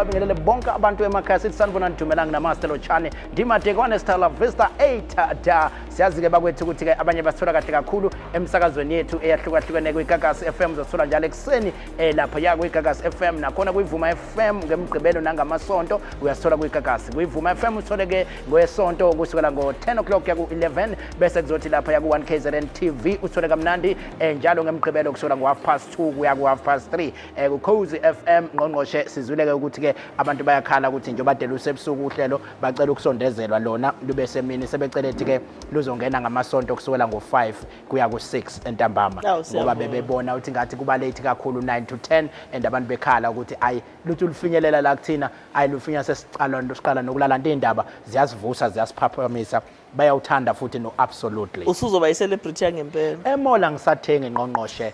Sibabingelele bonke abantu emakhaya, sithi sanibonani, dumelang, namaste, lotshani, ndimadekwane, sithala vista 8 da. Siyazi-ke bakwethu ukuthi-ke abanye basithola kahle kakhulu emsakazweni yethu eyahlukahlukene kwiGagasi FM. Uzosithola njalo ekuseni laphaya kwiGagasi FM, nakhona kwiVuma FM ngemgqibelo nangamasonto uyasithola kwiGagasi. KwiVuma FM uthole-ke ngwesonto kusukela ngo-10 o'clock kuya ku-11, bese kuzothi laphaya ku-1 KZN TV uthole kamnandi njalo ngemgqibelo kusukela ngo-half past 2 kuya ku-half past 3 ku-Cozy FM. Ngqongqoshe, sizwile-ke ukuthi-ke abantu bayakhala ukuthi njengoba dele usebusuku uhlelo, bacela ukusondezelwa lona lube semini. Sebecelethi-ke luzongena ngamasonto kusukela ngo-5 kuya ku-6 entambama. Awu, ngoba siyabonga. Bebebona ukuthi ngathi kuba late kakhulu 9 to 10, and abantu bekhala ukuthi ayi, luthi lufinyelela la kuthina, ayi, lufinya sesiqala siqala nokulala nto. Iy'ndaba ziyasivusa, ziyasiphaphamisa, bayawuthanda futhi no-absolutely. Usuzoba i-celebrity yangempela. Emola ngisathengi, ngqongqoshe,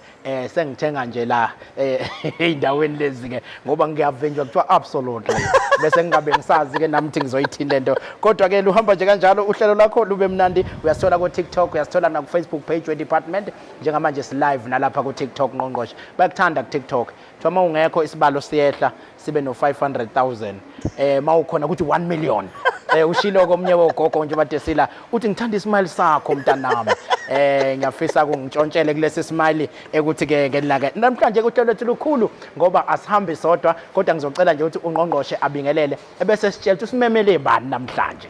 sengithenga nje la ey'ndaweni lezi ke, ngoba ngiyavinjwa, kuthiwa absolutely, bese ngingabe ngisazi ke nami ukuthi ngizoyithini lento. Kodwa ke luhamba nje kanjalo uhlelo lakho lube mnandi. Uyasithola ku-TikTok, uyasithola naku-Facebook page we-department. Njengamanje si-live nalapha ku-TikTok. Ngqongqoshe, bayakuthanda ku-TikTok. Kuthiwa uma ungekho isibalo siyehla sibe no-500 000, uma ukhona kuthi 1 million. Ushilo komnye wogogo nje badesila uthi, "Ngithanda ismile sakho, mntanami." Ngiyafisa kungitshontshele kulesi smile ekuthi ke ngelaka namhlanje kuhlelo lethu lukhulu, ngoba asihambi sodwa, kodwa ngizocela nje ukuthi ungqongqoshe abingelele, ebese sitshela ukuthi usimemele bani namhlanje.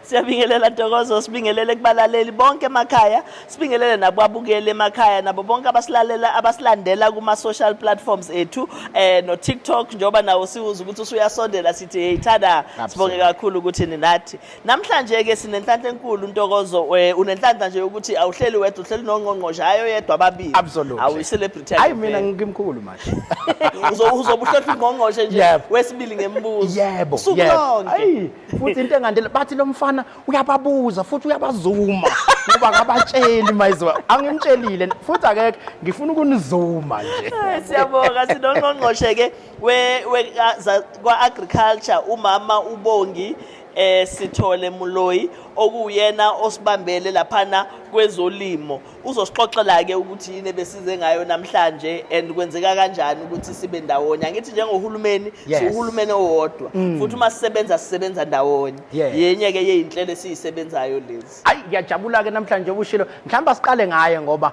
Siyabingelela, Ntokozo, sibingelele kubalaleli bonke emakhaya, sibingelele nabo abukeli emakhaya, nabo bonke abasilalela, abasilandela kuma social platforms ethu, no TikTok, njengoba nawo siwuza ukuthi usuyasondela, sithi hey, thada. Sibonge kakhulu ukuthi ninathi namhlanje. Ke sinenhlanhla enkulu, Ntokozo. Unenhlanhla nje ukuthi awuhleli wedwa, uhleli nongqongqoshe, hayi oyedwa, ababili. Absolutely. Awuyi-celebrity. Hayi, mina ngimkhulu manje. Uzobe uhlohla ungqongqoshe nje wesibili ngemibuzo usuku lonke. Ayi, futhi into engandela, bathi lo mfana uyababuza futhi uyabazuma, ngoba akabatsheli mayizwa angimtshelile, futhi akekho, ngifuna ukunizuma nje. Siyabonga. Sinongqongqoshe ke we kwa agriculture, umama uBongi Sithole Moloi, okuyena osibambele laphana kwezolimo. Uzosixoxela ke ukuthi yini ebesize ngayo namhlanje and kwenzeka kanjani ukuthi sibe ndawonye. Angithi njengohulumeni siwuhulumeni owodwa, futhi uma sisebenza, sisebenza ndawonye. Yenye ke yeyinhlelo esiyisebenzayo lezi. Ayi, ngiyajabula ke namhlanje ubushilo. Mhlawumbe asiqale ngaye, ngoba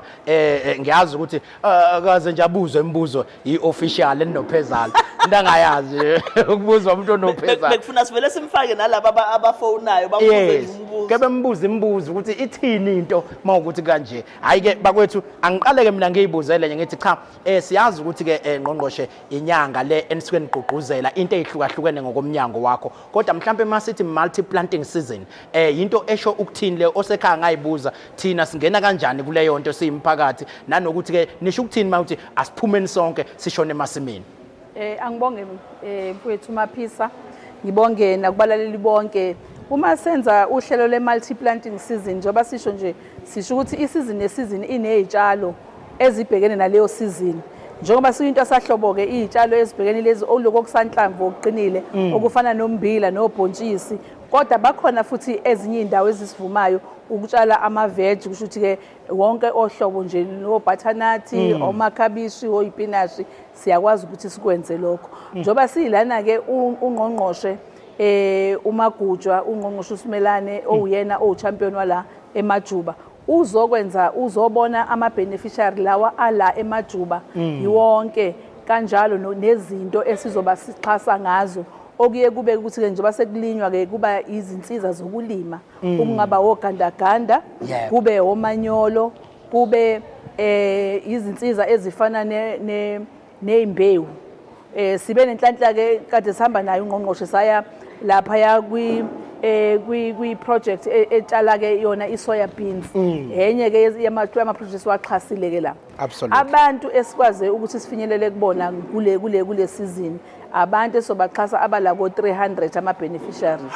ngiyazi ukuthi akaze nje abuzwe imibuzo i-official enophezalo, into angayazi ukubuzwa umuntu onophezalo. Bekufuna sivele simfake nalaba abafonayo bambuze nje umbuzo. Ke bembuza imibuzo ukuthi ithini into mawukuthi kanje. Hayi ke bakwethu, angiqale ke mina ngiyibuzele nje, ngithi cha, siyazi ukuthi ke ngqongqoshe, inyanga le enisuke nigqugquzela into ezihlukahlukene ngokomnyango wakho, kodwa mhlambe masithi multi planting season, into esho ukuthini le? Osekhaya ngayibuza, thina singena kanjani kuleyo nto siyimphakathi, nanokuthi ke nisho ukuthini mawuthi asiphumeni sonke sishone emasimini? Angibonge, mfowethu Maphisa. Ngibonge nakubalaleli bonke. Uma senza uhlelo le multi planting season, njengoba sisho nje, sisho ukuthi isizini nesizini inezitshalo ezibhekene naleyo season. Njengoba siyinto sahlobo ke, izitshalo ezibhekene lezi oloko okusanhlamvu okuqinile okufana nombila nobhontshisi, kodwa bakhona futhi ezinye indawo ezisivumayo ukutshala ama-veg, kusho ukuthi ke wonke ohlobo nje, no-butternut, omakhabishi, oyipinashi, siyakwazi ukuthi sikwenze lokho. Njengoba siyilana-ke, ungqongqoshe uMagujwa, ungqongqoshe uSimelane, owuyena owu-champion wala eMajuba, uzokwenza, uzobona ama-beneficiary lawa ala eMajuba yiwonke kanjalo, nezinto esizoba sixhasa ngazo, okuye kube ukuthi-ke njengoba sekulinywa-ke, kuba izinsiza zokulima, okungaba ogandaganda, kube omanyolo, kube izinsiza ezifana ne nezimbewu. Sibe nenhlanhla ke, kade sihamba nayo ungqongqoshe, saya lapha ya kwi project etshala ke yona isoya beans, enye ke yama projects waxhasile ke la. Abantu esikwaze ukuthi sifinyelele kubona kule season, abantu esobaxhasa abala ko 300 ama beneficiaries.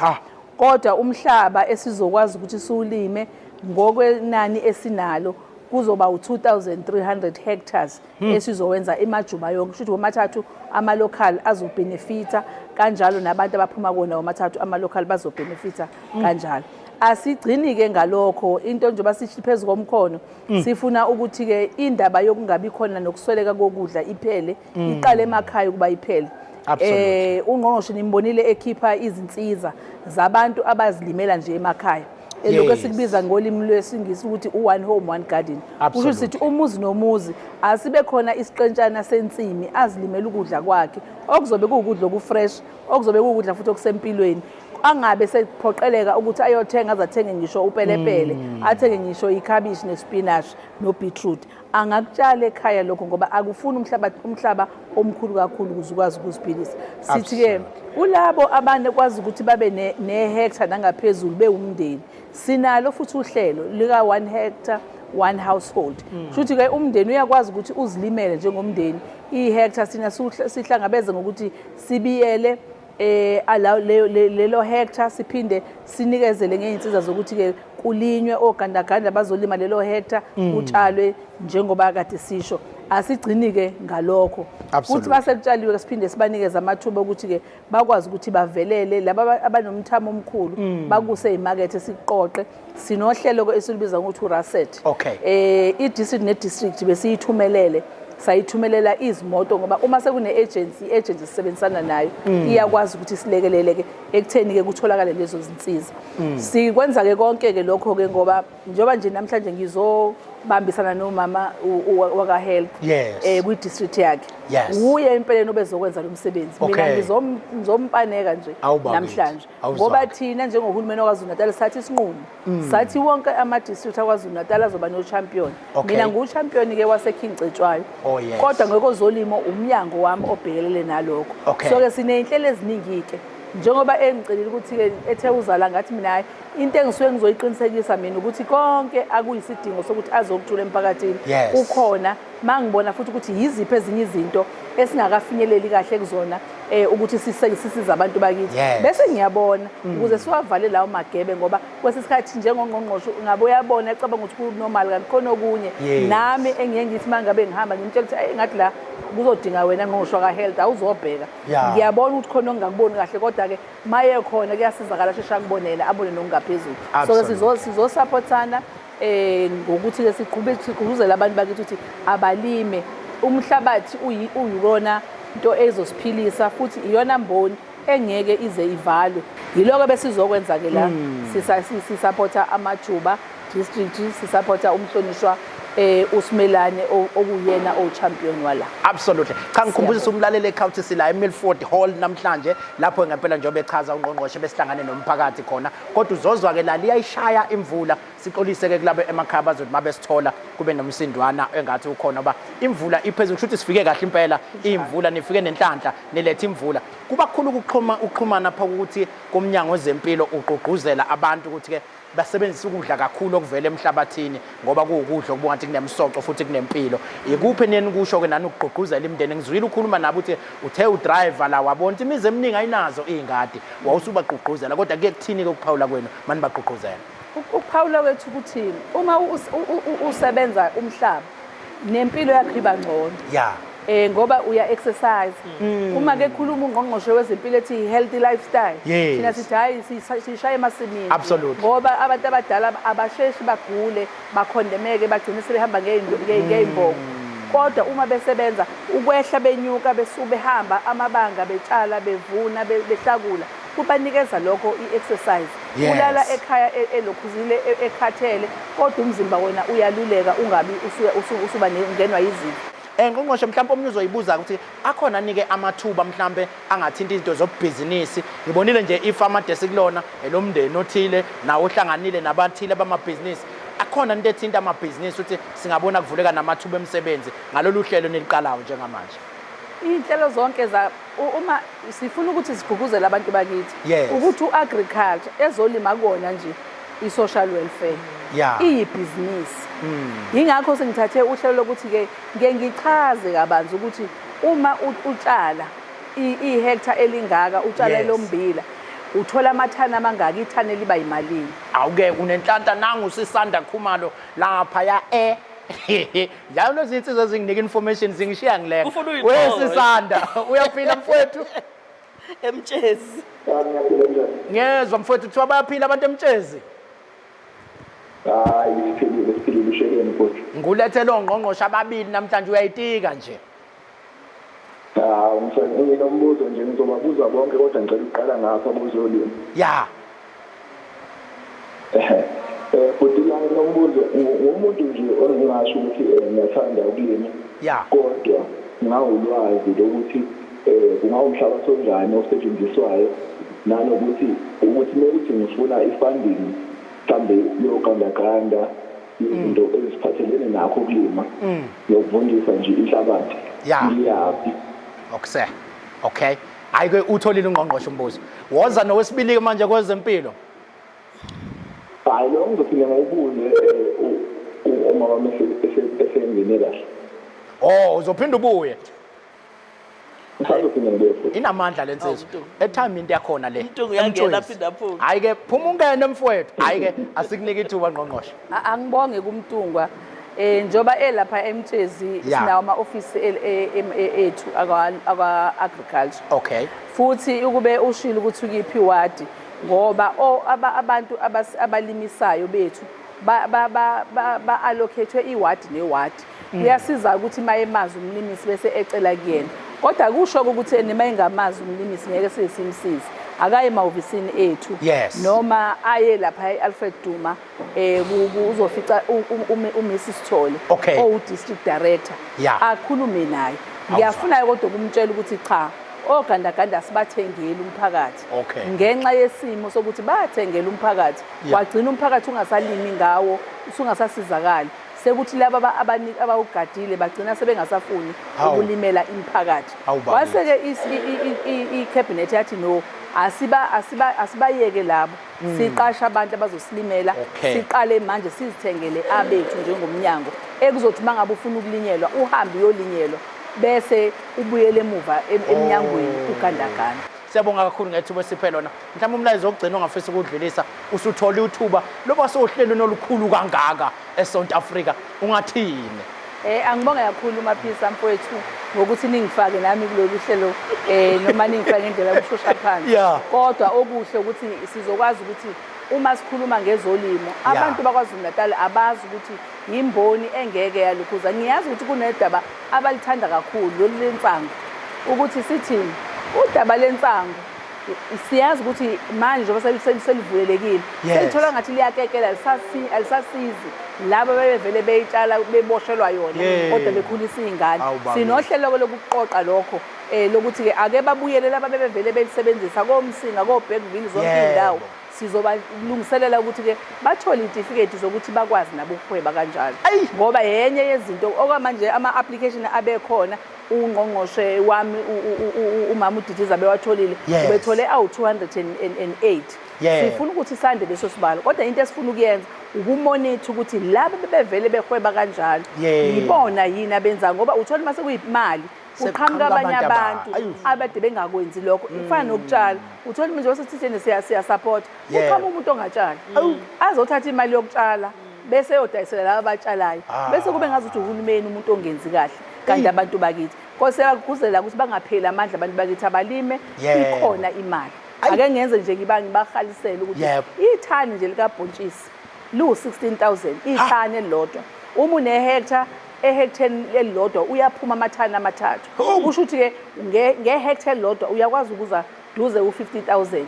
Kodwa umhlaba esizokwazi ukuthi siwulime ngokwenani esinalo kuzoba u-2300 hectares esizowenza eMajuba yonke, kusho ukuthi womathathu ama-local azobenefitha kanjalo, nabantu abaphuma kuwona womathathu ama-local bazobenefitha kanjalo. Asigcini-ke ngalokho. Into njengoba sithi phezu komkhono, sifuna ukuthi-ke indaba yokungabi khona nokusweleka kokudla iphele, iqale emakhaya ukuba iphele. Ungqongqoshe nimbonile ekhipha izinsiza zabantu abazilimela nje emakhaya. Lokho esikubiza ngolimi lwesiNgisi ukuthi u-one home one garden. Kusho sithi umuzi nomuzi asibe khona isiqentshana sensimi azilimele ukudla kwakhe, okuzobe kuwukudla okufresh, okuzobe kuwukudla futhi okusempilweni. Angabe sephoqeleka ukuthi ayothenga, azathenge ngisho upelepele, athenge ngisho ikhabishi nespinach no-beetroot. Angakutshala ekhaya lokho ngoba akufuni umhlaba omkhulu kakhulu ukuze ukwazi ukuziphilisa. Sithi-ke kulabo abanekwazi ukuthi babe ne-hectare nangaphezulu bewumndeni, sinalo futhi uhlelo lika 1 hectare 1 household. Kusho ukuthi-ke umndeni uyakwazi ukuthi uzilimele njengomndeni i-hectare. Sina sihlangabeze ngokuthi sibiyele lelo hectare, siphinde sinikezele ngey'nsiza zokuthi-ke kulinywe ogandaganda bazolima lelo hectare, kutshalwe njengoba kade sisho. Asigcini-ke ngalokho, futhi mase kutshaliwe siphinde sibanikeze amathuba okuthi-ke bakwazi ukuthi bavelele laba abanomthamo omkhulu, bakuse eyimakethe, siqoqe. Sinohlelo esilubiza ngokuthi uRASET. I-district ne-district besiyithumelele, sayithumelela izimoto, ngoba uma sekune-agency, i-agency sisebenzisana nayo iyakwazi ukuthi silekelele-ke ekutheni-ke kutholakale lezo zinsiza. Sikwenza-ke konke-ke lokho-ke ngoba njengoba nje namhlanje ngizobambisana nomama waka-health kwi-district yakhe. Uye empeleni obezokwenza lo msebenzi, mina ngizompaneka nje namhlanje, ngoba thina njengohulumeni waKwaZulu-Natal sathi isinqumo, sathi wonke ama-district aKwaZulu-Natal azoba no-champion. Mina ngiwu-champion-ke wase-King Cetshwayo, kodwa ngokozolimo umnyango wami obhekelele nalokho. So-ke siney'nhlelo eziningi-ke, njengoba engicelile ukuthi-ke ethe uzala, ngathi mina hhayi, into engisuke ngizoyiqinisekisa mina ukuthi konke akuyisidingo sokuthi azokuthula emphakathini kukhona. Mangibona futhi ukuthi yiziphi ezinye izinto esingakafinyeleli kahle kuzona ukuthi sisize abantu bakithi, bese ngiyabona ukuze siwavale lawo magebe, ngoba kwesinye isikhathi njengongqongqoshe ngabe uyabona ecabanga ukuthi ku-normal, kanti khona okunye. Nami engiye ngithi uma ngabe ngihamba ngimtshela ukuthi, "Eyi, ngathi la kuzodinga wena ngqongqoshe waka-health, awuzobheka." Ngiyabona ukuthi khona okungakuboni kahle, kodwa-ke maye khona kuyasizakala, sheshe akubonele, abone nokungaphezulu. So-ke sizosupportana ngokuthi ke siqhube sigqugquzele abantu bakithi ukuthi abalime. Umhlabathi uyikona into ezosiphilisa, futhi iyona mboni engeke ize ivalwe. Yiloko besizokwenza ke la, sisupporta Amajuba district, sisupporta umhlonishwa uSimelane okuyena o-champion wala. Absolutely. Cha, ngikhumbuzisa umlaleli ekhaya ukuthi sila eMilford Hall namhlanje, lapho ngempela njengoba echaza ungqongqoshe besihlangane nomphakathi khona. Kodwa uzozwa ke la liyayishaya imvula. Sixolise ke kulabo emakhaya bazothi mabesithola kube nomsindwana engathi ukhona, ngoba imvula iphezulu, kusho ukuthi sifike kahle impela imvula, nifike nenhlanhla nilethe imvula. Kuba kukhulu ukuxhuma ukuxhumana phakathi komnyango wezempilo ugqugquzela abantu ukuthi ke basebenzise ukudla kakhulu okuvela emhlabathini, ngoba kuwukudla okubuka ngathi kunemsoco futhi kunempilo. Ikuphi nini kusho ke nani ukugqugquzela imindeni? Ngizwile ukhuluma nabo ukuthi uthe udriver la wabona ukuthi imizi eminingi ayinazo iy'ngadi, wawusubagqugquzela, kodwa kuye kuthini-ke ukuphawula kwenu mani bagqugquzela? Ukuphawula kwethu ukuthi uma usebenza umhlaba, nempilo yakho iba ngcono. Ngoba uya exercise. Uma ke khuluma ungqongqoshe wezempilo ethi healthy lifestyle, thina sithi hayi, sishaya emasimini. Ngoba abantu abadala abasheshi bagule, bakhondemeke, bagcine sebehamba ngey'mboko. Kodwa uma besebenza ukwehla benyuka, besuke behamba amabanga, betshala, bevuna, behlakula, kubanikeza lokho i-exercise. Ulala ekhaya elokhuzile ekhathele, kodwa umzimba wona uyaluleka, ungabi usuba ungenwa yizifo. Ngqongqoshe, mhlawumbe omunye uzoyibuza ukuthi akhona nike amathuba mhlawumbe angathinta izinto zobhizinisi. Ngibonile nje ifama esikulona elomndeni othile nawo ohlanganile nabathile bamabhizinisi. Akhona into ethinta amabhizinisi ukuthi singabona kuvuleka namathuba emisebenzi ngalolu hlelo niliqalayo njengamanje? Iy'nhlelo zonke za uma sifuna ukuthi sigqugquzele abantu bakithi ukuthi u-agriculture, ezolima kona nje i-social welfare, iyibhizinisi. Yingakho sengithathe uhlelo lokuthi-ke ngike ngichaze kabanzi ukuthi uma utshala ihektha elingaka, utshala elombila, uthola amathani amangaki, ithani eliba yimalini. Awuke unenhlanhla, nangu sisanda Khumalo lapha ya njalo lezi insizwa ezinginika information zingishiya ngileka. Ufuna uyixoxe. Wesisanda, uyaphila mfowethu? Emtshezi. Ngiyaphila, njani? Ngezwa mfowethu, kuthiwa bayaphila abantu emtshezi. Hayi, siphilile, siphilile, ushekeni futhi. Ngulethele ongqongqoshe ababili namhlanje, uyayitika nje. Hawu mfana, nginombuzo nje, ngizobabuza bonke kodwa ngicela ukuqala ngapha kuzolima. Ya. Bhuti la nginombuzo, ngumuntu nje ongingasho ukuthi ngiyathanda ukulima. Ya. Kodwa ngawulwazi lokuthi kungawumhlabathi onjani osetshenziswayo, nanokuthi ukuthi mekuthi ngifuna i-funding mhlambe yogandaganda izinto eziphathelene nakho ukulima nokuvundisa nje inhlabathi. Ya. Ngiyaphi? Okuse. Okay. Hayi ke, utholile ungqongqoshe umbuzo. Woza nowesibili ke manje kwezempilo. Hayi, lo ngizophinde ngiwubuze uma wami esengene kahle. Oh, uzophinda ubuye. Ngisazophinde ngibuye futhi. Inamandla lensizwa. Awu, Mntungu. Etime into yakhona le. Mntungu uyangena, Emtshwezi. aphinde aphume. Hayi ke, phuma ungene mfowethu. Hayi ke, asikunike ithuba ngqongqoshe. Angibonge kuMtungwa, njoba elapha eMtshezi, sinawo ama-ofisi ethu akwa agriculture. Futhi ukube ushilo ukuthi ukiphi wadi, ngoba abantu abalimisayo bethu ba allocate iwadi newadi. Kuyasiza ukuthi mayemazi umlimisi bese ecela kuyena. Kodwa kusho ukuthi noma engamazi umlimisi ngeke sisimsize. Akaye emahhovisini ethu. Noma aye lapha eAlfred Duma, uzofica uMrs Sithole owu district director. Akhulume naye. Ngiyafuna kodwa ukumtshela ukuthi cha, ogandaganda sibathengeli umphakathi. Ngenxa yesimo sokuthi bayathengela umphakathi, wagcina umphakathi ungasalimi ngawo, usungasasizakali. Sekuthi laba abawugadile bagcina sebengasafuni ukulimela imiphakathi. Hawu, bakithi. Wase-ke i-cabinet yathi no, asibayeke labo. Siqashe abantu abazosilimela, siqale manje sizithengele abethu njengomnyango. Ekuzothi mangabe ufuna ukulinyelwa uhambe uyolinyelwa bese ubuyele emuva emnyangweni ugandaganda. Siyabonga kakhulu ngethuba esiphe lona. Mhlawumbe umlayezo wokugcina ongafisa ukudlulisa, usuthola ithuba loba sohlelweni olukhulu kangaka eSouth Africa, ungathini? Angibonge kakhulu Maphisa mfowethu ngokuthi ningifake nami kulolu hlelo, noma ningifake ngendlela yokushosha phansi. Kodwa okuhle ukuthi sizokwazi ukuthi uma sikhuluma ngezolimo, abantu bakwaZulu Natal abazi ukuthi yimboni engeke yalukhuza. Ngiyazi ukuthi kunedaba abalithanda kakhulu lolu lensangu, ukuthi sithini udaba lensangu. Siyazi ukuthi manje njengoba selivulelekile, selithola ngathi liyakekela, alisasizi laba bebevele beyitshala beboshelwa yona, kodwa bekhulisa iy'ngane. Awu, bakithi. Sinohlelo lokuqoqa lokho, lokuthi ke ake babuyele laba bebevele belisebenzisa koMsinga, koBergville, zonke iy'ndawo. Sizobalungiselela ukuthi ke bathole iy'tifiketi zokuthi bakwazi nabo ukuhweba kanjalo. Ngoba yenye yezinto okwamanje ama-application abekhona, ungqongqoshe wami umama uDidiza bewatholile, ubethole awu 208. Sifuna ukuthi sande leso sibalo, kodwa into esifuna ukuyenza ukumonitha ukuthi laba bebevele behweba kanjalo, yibona yini abenza, ngoba uthola mase kuyimali Sekuqhamuka kuqhamuka abanye abantu abantu abade bengakwenzi lokho. Kufana nokutshala, uthola manje wasethitheni siya support, kuqhamuka umuntu ongatshali azothatha imali yokutshala bese eyodayisela laba abatshalayo, bese kube ngazuthi uhulumeni umuntu ongenzi kahle, kanti abantu bakithi koseyaguzela ukuthi bangapheli amandla abantu bakithi abalime, ikhona imali. Ake ngenze nje ngibahalisele ukuthi ithani nje likabhontshisi lu 16,000 ithani elilodwa. Uma une-hectare, ehectare elilodwa uyaphuma amathani amathathu. Kusho ukuthi ke nge-hectare elilodwa uyakwazi ukuza duze u-50,000.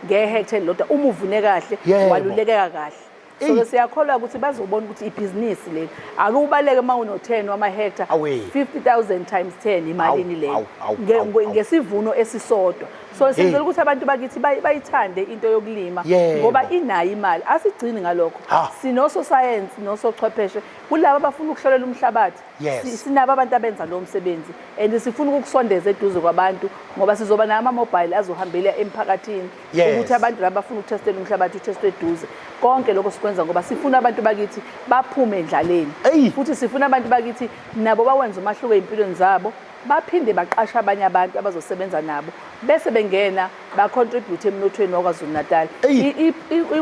Nge-hectare elilodwa uma uvune kahle, walulekeka kahle. So siyakholwa ukuthi bazobona ukuthi ibhizinisi leli. Ake ubaleke uma uno 10 wama-hectare, 50,000 times 10 imalini leyo. Ngesivuno esisodwa. So senzela ukuthi abantu bakithi bayithande into yokulima, ngoba inayo imali. Asigcini ngalokho. Sinososayensi, nosochwepheshe kulabo abafuna ukuhlolela umhlabathi. Sinabo abantu abenza lo msebenzi and sifuna ukukusondeza eduze kwabantu, ngoba sizoba nama mobile azohambela emphakathini ukuthi abantu laba bafuna ukutestela umhlabathi utestwe eduze. Konke lokho sikwenza ngoba sifuna abantu bakithi baphume endlaleni. Futhi sifuna abantu bakithi nabo bawenze umahluko ezimpilweni zabo, baphinde baqashe abanye abantu abazosebenza nabo bese bengena Ba-contribute emnothweni waKwaZulu Natal. Eyi.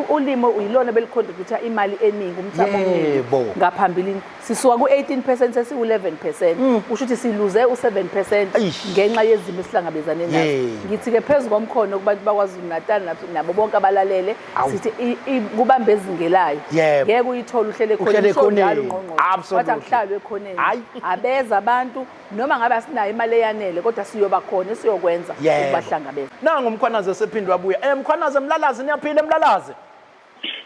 Ulimo uyilona belicontribute imali eningi, umthamo omningi. Ngaphambilini sisuka ku-18% sesiku-11%, kusho ukuthi siluze u-7% Eish. ngenxa yezimo esihlangabezane nazo. Ngithi-ke phezu komkhono kubantu baKwaZulu Natal nabo bonke abalalele, sithi kubambe ezingelayo. Ngeke uyithole uhlele Uhlele ekhoneni, usho njalo ekhoneni. ungqongqoshe. Absolutely. Wathi akuhlalwe ekhoneni. Hhayi. Abeza abantu, noma ngabe asinayo imali eyanele, kodwa siyoba khona esiyokwenza ukubahlangabeza. Nangu uMkhwanazi esephinde wabuya. Mkhwanazi, Mlalazi, niyaphila eMlalazi?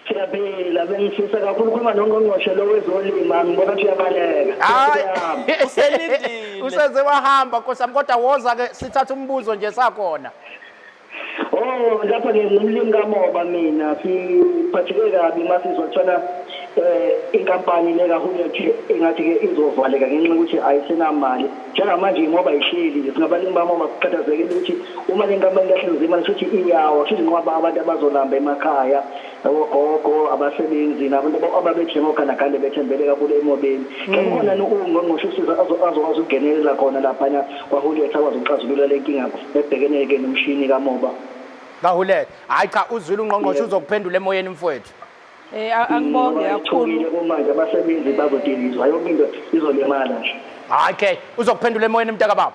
Siyaphila, bengifisa kakhulu ukukhuluma nongqongqoshe lo wezolimo, ngibona ukuthi uyabaleka. Hayi. Uselindile. Useze wahamba Nkosi yami, kodwa woza ke sithatha umbuzo nje sakhona. Oh, lapha ngingumlimi kamoba mina, siphatheke kabi masizwa kuthiwa inkampani le kaHulett engathi ke izovaleka ngenxa yokuthi ayisenamali. Njengamanje imoba ihleli nje, singabalimi bamoba sikhathazekile ukuthi uma le nkampani kahlezi imali futhi iyawa, futhi inqwaba abantu abazolamba emakhaya, ogogo, abasebenzi nabantu ababethenga ogandaganda bethembele kakhulu emobeni. Kukhona ungqongqoshe usiza azokwazi ukungenelela khona laphana kwaHulett, akwazi ukuxazulula le nkinga ebhekene ke nomshini kamoba. KaHulett. Hayi cha, uzwile ungqongqoshe, uzokuphendula emoyeni mfowethu. Angibonge Ngoba kakhulu. ithukile kumanje, abasebenzi bazodilizwa, yonke into izolimala nje. Hayi okay, uzokuphendula emoyeni mntaka baba.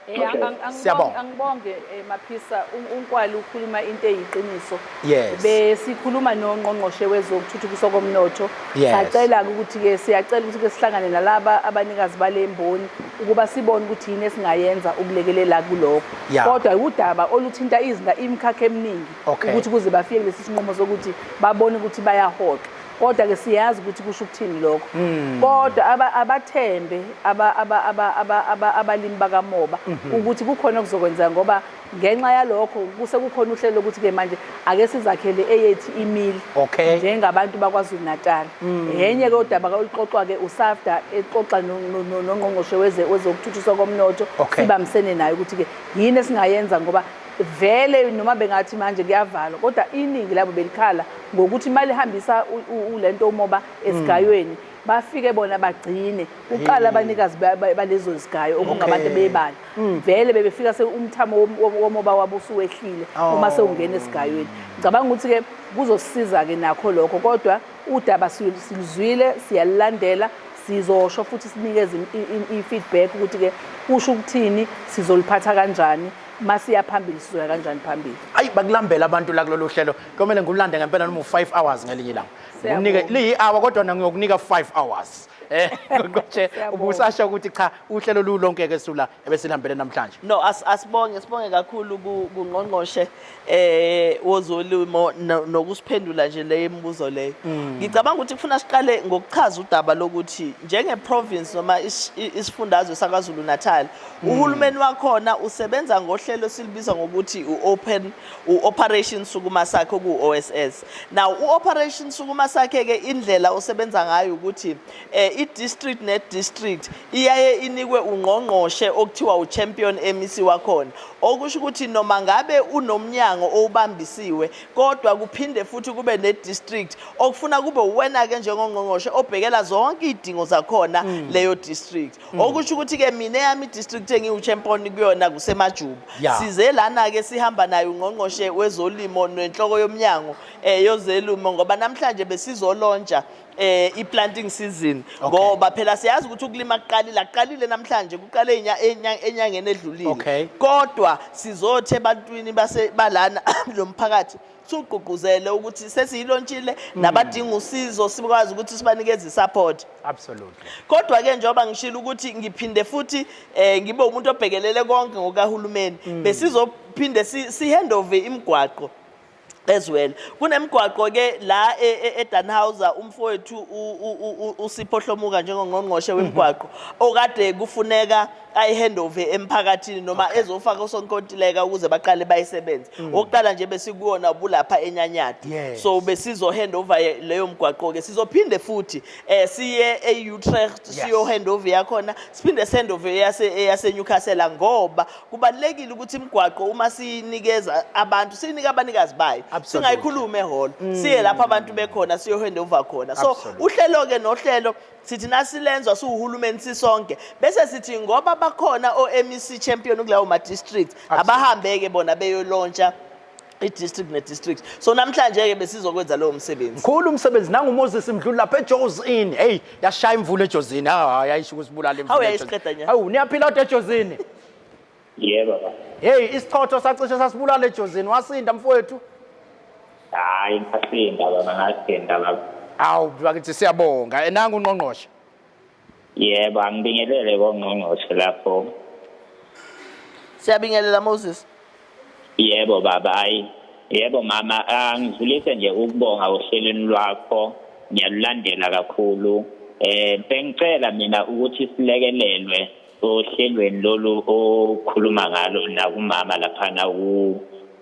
Okay. Siyabonga. Angibonge Maphisa, uNkwali ukhuluma into eyiqiniso. Besikhuluma nongqongqoshe wezokuthuthukiswa komnotho. Sacela ukuthi ke siyacela ukuthi ke sihlangane nalaba abanikazi bale mboni ukuba sibone ukuthi yini esingayenza ukulekelela kulokho. Kodwa udaba oluthinta izinga imikhakha eminingi ukuthi kuze bafike kulesi sinqumo sokuthi babone ukuthi bayahoxa. Kodwa ke siyazi ukuthi kusho ukuthini lokho. Kodwa abathembe abalimi bakamoba ukuthi kukhona okuzokwenzeka, ngoba ngenxa yalokho kusekukhona uhlelo lokuthi ke manje ake sizakhele eyethu imili njengabantu bakwaZulu Natal. Enye ke udaba oluxoxwa ke uSAFDA exoxa nongqongqoshe wezokuthuthukiswa komnotho, sibambisene naye ukuthi ke yini esingayenza, ngoba vele noma bengathi manje kuyavalwa, kodwa iningi labo belikhala ngokuthi imali ihambisa lento umoba esigayweni, bafike bona bagcine kuqala abanikazi balezo zigayo okungabantu bebala. Vele bebefika se umthamo womoba wabo usuwehlile uma sewungena esigayweni. Ngicabanga ukuthi ke kuzosiza ke nakho lokho, kodwa udaba siluzwile, siyalulandela, sizosho futhi sinikeze i-feedback ukuthi ke kusho ukuthini, sizoliphatha kanjani, masiya phambili, sizoya kanjani phambili. Ayi, bakulambela abantu la kulolu hlelo, kumele ngulande ngempela noma u5 hours ngelinye ilanga. Siyabonga. Ngikunike liyi-hour, kodwa na ngiyokunika 5 hours. Ngqongqoshe, Siyabonga. ubusasho ukuthi cha, uhlelo lulonke ke sula ebesilihambele namhlanje. No, asibonge, sibonge kakhulu kungqongqoshe wozolimo nokusiphendula nje le imibuzo leyo. Ngicabanga ukuthi kufuna siqale ngokuchaza udaba lokuthi njenge province noma isifundazwe saKwaZulu Natal, uhulumeni wakhona usebenza ngohlelo esilibiza ngokuthi u-open u-Operation Sukuma Sakhe, ku-OSS. Now u-Operation Sukuma Sakhe ke indlela osebenza ngayo ukuthi i-district ne-district iyaye inikwe ungqongqoshe okuthiwa u-champion MEC wakhona, okusho ukuthi noma ngabe unomnyango owubambisiwe, kodwa kuphinde futhi kube ne-district okufuna kube uwena-ke njengongqongqoshe obhekela zonke iy'dingo zakhona leyo district. Okusho ukuthi-ke mina eyami i-district engiwu-champion kuyona kuseMajuba. Size lana-ke sihamba naye ungqongqoshe wezolimo nenhloko yomnyango yozelimo, ngoba namhlanje besizolontsha i-planting season. Ngoba phela siyazi ukuthi ukulima kuqalile, akuqalile namhlanje, kuqale enyangeni edlulile. Kodwa sizothi ebantwini base balana lo mphakathi sugqugquzele ukuthi sesiyilontshile, nabadinga usizo sikwazi ukuthi sibanikeze support. Kodwa ke njengoba ngishilo ukuthi ngiphinde futhi ngibe umuntu obhekelele konke ngokahulumeni, besizophinde si handover imigwaqo as well. Kunemigwaqo ke la eDannhauser, umfowethu uSipho Hlomuka njengongqongqoshe wemigwaqo okade kufuneka ayihandover emphakathini noma ezofaka usonkontileka ukuze baqale bayisebenze. Okokuqala nje besikuwona bulapha eNyanyadu. So besizo handover leyo mgwaqo ke, sizophinde futhi siye eUtrecht, siyo handover yakhona, siphinde handover eyase Newcastle, ngoba kubalekile ukuthi imigwaqo uma siyinikeza abantu siyinika abanikazi bayo. Singayikhuluma ehholo, siye lapho abantu bekhona, siyo-hand over khona. So uhlelo ke nohlelo sithi nasilenzwa siwuhulumeni sisonke, bese sithi ngoba bakhona o-MEC champion kulawo ma-districts, abahambe-ke bona beyolontsha i-district ne-district. So namhlanje-ke besizokwenza lowo msebenzi. Mkhulu umsebenzi. NanguMoses Mdluli lapha eJozini. Hey, yashaya imvula eJozini. Ha, yayisho ukusibulala imvula. Hawu, eJozini. yayisiqeda nya. Hawu, niyaphila kodwa eJozini? Yebo baba. Hey, isichotho sacishe sasibulala eJozini. Wasinda, mfowethu? Hayi, ngasinda baba, ngasinda baba. Hawu, bakithi, siyabonga. Nangu ungqongqoshe. Yebo, angibingelele kongqongqoshe lapho. Siyabingelela, Moses. Yebo baba, hayi. Yebo mama, angidlulise nje ukubonga ohlelweni lwakho. Ngiyalulandela kakhulu. Bengicela mina ukuthi silekelelwe ohlelweni lolu okhuluma ngalo nakumama laphana,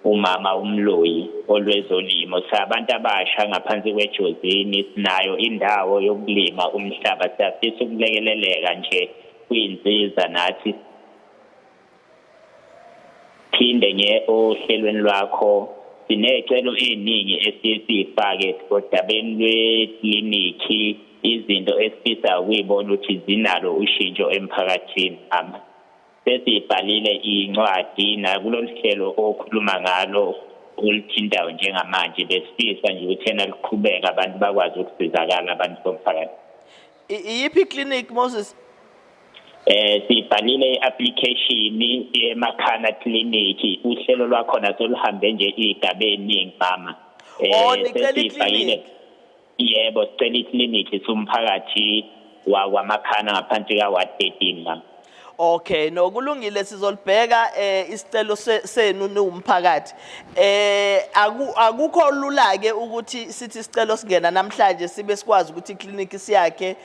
umama uMloyi, olwezolimo. Sabantu abasha ngaphansi kweJozini sinayo indawo yokulima umhlaba, siyafisa ukulekeleleka nje kwinsiza nathi. Phinde nge ohlelweni lwakho sinecelo eziningi esiyifake odabeni lweklinikhi, izinto esifisa ukuyibona ukuthi zinalo ushintsho emphakathini ama sesibhalile incwadi nakulolu hlelo okhuluma ngalo oluthintayo njengamanje. Besifisa nje ukuthi ena liqhubeka, abantu bakwazi ukusizakala, abantu bomphakathi. Iyiphi clinic, Moses? Sibhalile i-application eMakhana Clinic. Uhlelo lwakhona soluhambe nje igaba eningi mama. Oh, nicela Sesiyifakile. i-clinic? Yebo, sicela i-clinic somphakathi wakwaMakhana ngaphansi ka ward 13 mama. Okay, no, kulungile, sizolibheka isicelo senu niwumphakathi. Akukho lula ke ukuthi sithi isicelo singena namhlanje sibe sikwazi ukuthi iclinic siyakhe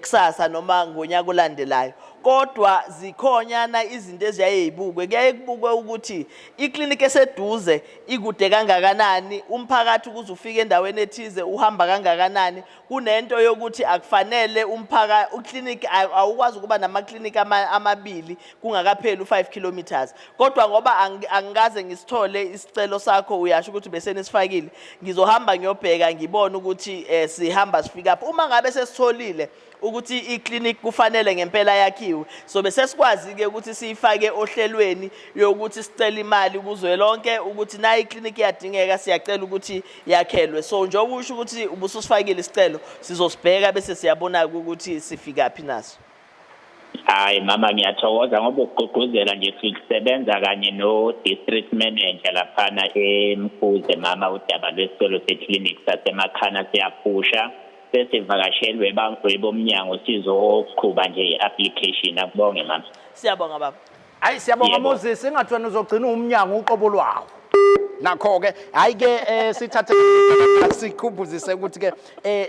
kusasa noma ngonyaka olandelayo. Kodwa zikhonyana izinto eziyaye zibukwe. Kuyaye kubukwe ukuthi iclinic eseduze ikude kangakanani, umphakathi ukuze ufike endaweni ethize uhamba kangakanani. Kunento yokuthi akufanele umphakathi uclinic awukwazi ukuba nama clinic amabili kungakapheli u5 kilometers. Kodwa ngoba angikaze ngisithole isicelo sakho, uyasho ukuthi bese nisifakile, ngizohamba ngiyobheka ngibone ukuthi sihamba sifika lapho. Uma ngabe sesitholile ukuthi iclinic kufanele ngempela yakhiwe, so bese sikwazi ke ukuthi siyifake ohlelweni yokuthi sicele imali kuzwelonke ukuthi nayi iclinic iyadingeka, siyacela ukuthi yakhelwe. So njengoba usho ukuthi ubususifakile isicelo, sizosibheka bese siyabona ukuthi sifika phi naso. Hayi mama, ngiyathokoza ngoba ukugqugquzela nje. Sisebenza kanye no district manager laphana eMkuze mama. Udaba lwesicelo seclinic saseMakhana siyaphusha, sesivakashelwe bomnyango, sizoqhuba nje i-application. Akubonge mama. Siyabonga baba. Hayi, siyabonga. Yebo. Moses, engathi wena uzogcina umnyango uqobo lwawo. Nakho ke, hayi ke, sithathe sikhumbuzise ukuthi ke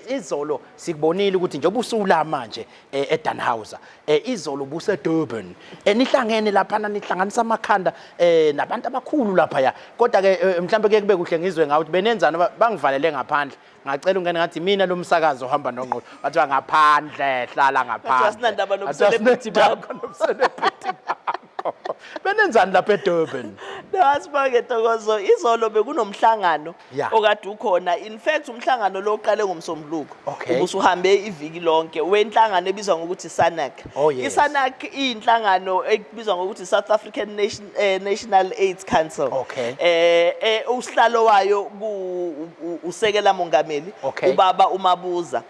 izolo sikubonile ukuthi njengoba usula manje eDannhauser, izolo ubuse Durban, nihlangene lapha, nihlanganisa amakhanda nabantu abakhulu lapha ya. Kodwa ke mhlambe ke kube kuhle ngizwe ngawe ukuthi benenzani. Bangivalele ngaphandle, ngacela ungene, ngathi mina lo msakazo ohamba nongqo, bathiwa ngaphandle, hlala ngaphandle. Asinandaba Bathiwa nobucelebrity asinandaba bakho. nobucelebrity bakho. Benenzani lapha eDurban? Asibonge, Ntokozo. Izolo bekunomhlangano okade ukhona. In fact, umhlangano lo uqale ngoMsombuluko. Ubusuhambe iviki lonke, wenhlangano ebizwa ngokuthi SANAC. iSANAC iyinhlangano ebizwa ngokuthi South African National AIDS Council. Usihlalo wayo ku usekela mongameli ubaba uMabuza.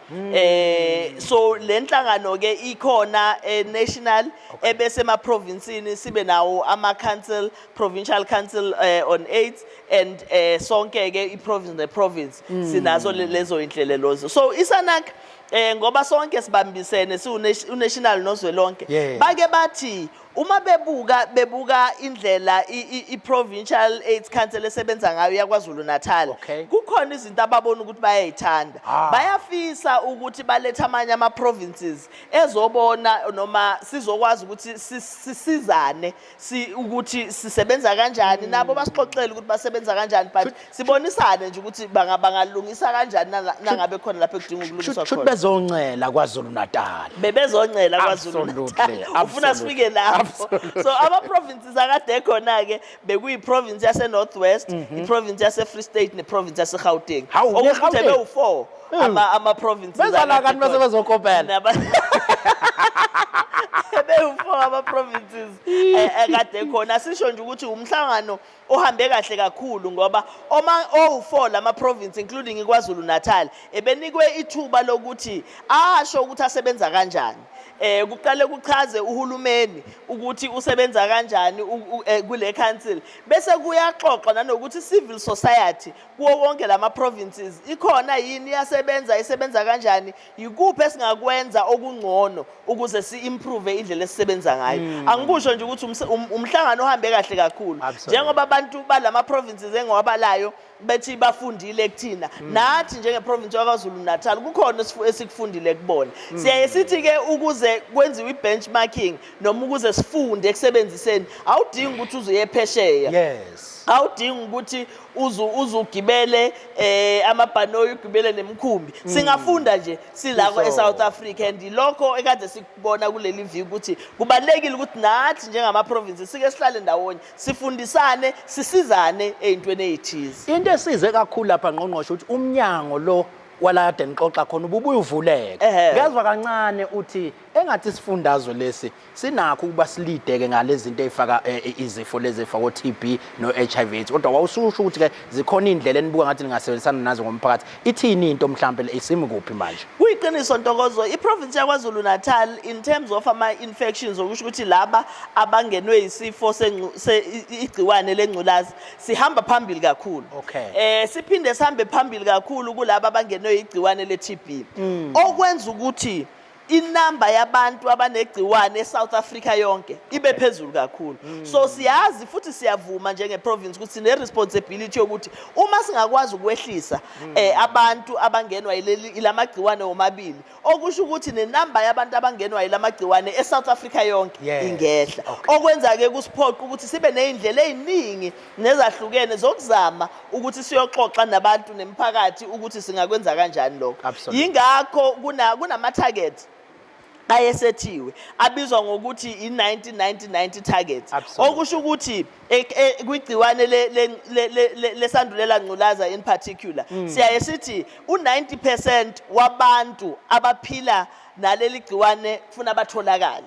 So le nhlangano ke ikhona national, ebese ema provinceini sibe nawo ama council, provincial council on AIDS, and sonke ke i province ne province sinazo lezo inhlelo lozo. So iSANAC, ngoba sonke sibambisene siwu national nozwelonke, bake bathi uma bebuka indlela i-provincial AIDS council esebenza ngayo yaKwaZulu Natal, kukhona izinto ababona ukuthi bayayithanda, bayafisa ukuthi balethe amanye ama provinces ezobona noma sizokwazi ukuthi sisizane ukuthi sisebenza kanjani, nabo basixoxele ukuthi basebenza kanjani, but sibonisane nje ukuthi bangalungisa kanjani nangabe khona lapho ekudinga ukulungiswa Shuthi khona. bezoncela KwaZulu Natal. Bebezoncela KwaZulu Natal. Ufuna sifike lapho? lapho. So ama provinces akade khona ke bekuyi province yase North West, i province yase Free State ne province yase Gauteng. Hawu, Okusho ukuthi ne-Gauteng? bewu4 ama provinces. Beza la akade kanti bese khona. bezokopela. Bewu-4 ama-provinces ekade khona. Sisho nje ukuthi umhlangano ohambe kahle kakhulu ngoba oma owu-4 lama-province, including iKwaZulu Natal, ebenikwe ithuba lokuthi asho ukuthi asebenza kanjani. Kuqale kuchaze uhulumeni ukuthi usebenza kanjani kule council, bese kuyaxoxwa nanokuthi civil society kuwo wonke lama provinces ikhona yini, iyasebenza, isebenza kanjani, yikuphi esingakwenza okungcono ukuze si-improve indlela esisebenza ngayo. Angikusho nje ukuthi umhlangano ohambe kahle kakhulu. Njengoba abantu balama provinces engiwabalayo bethi bafundile kuthina, nathi njengeprovince yakwaZulu Natal kukhona esikufundile kubona. Siyaye sithi ke ukuze kwenziwe i-benchmarking noma ukuze sifunde ekusebenziseni, awudingi ukuthi uze uye phesheya. Awudingi ukuthi uzugibele amabhanoyi, ugibele nemikhumbi. Singafunda nje sila e-South Africa, and ilokho ekade sikubona kuleli viki, ukuthi kubalulekile ukuthi nathi njengama-provinces sike sihlale ndawonye, sifundisane, sisizane ey'ntweni ey'thize. Into esize kakhulu lapha, ngqongqoshe, ukuthi umnyango lo wala kade nixoxa khona ububuye uvuleke. Ngezwa kancane uthi engathi isifundazwe lesi sinakho ukuba silideke ngalezi zinto ey'faka izifo lezi ey'faka o-TB no-HIV AIDS, kodwa wawususho ukuthi-ke zikhona iy'ndlela enibuka ngathi ningasebenzisana nazo ngomphakathi. Ithini into mhlampe le, isimi kuphi manje? Kuyiqiniso, Ntokozo. I-province yaKwaZulu Natal, in terms of ama-infections, okusho ukuthi laba abangenwe yisifo igciwane lengculazi, sihamba phambili kakhulu. Siphinde sihambe phambili kakhulu kulaba abangenwe igciwane le-TB, okwenza ukuthi inamba yabantu abanegciwane eSouth Africa yonke ibe phezulu kakhulu. So siyazi futhi siyavuma njenge-province ukuthi sine-responsibility yokuthi uma singakwazi ukwehlisa abantu abangenwa ilamagciwane womabili, okusho ukuthi nenamba yabantu abangenwa yilamagciwane eSouth Africa yonke ingehla. Okwenza-ke kusiphoqa ukuthi sibe ney'ndlela ey'ningi nezahlukene zokuzama ukuthi siyoxoxa nabantu nemphakathi ukuthi singakwenza kanjani lokho. Yingakho kunama-target ayesethiwe abizwa ngokuthi i-90 90 90 target. Okusho ukuthi kwigciwane lesandulela ngculaza in particular, siyaye sithi u-90% wabantu abaphila naleli gciwane kufuna batholakale.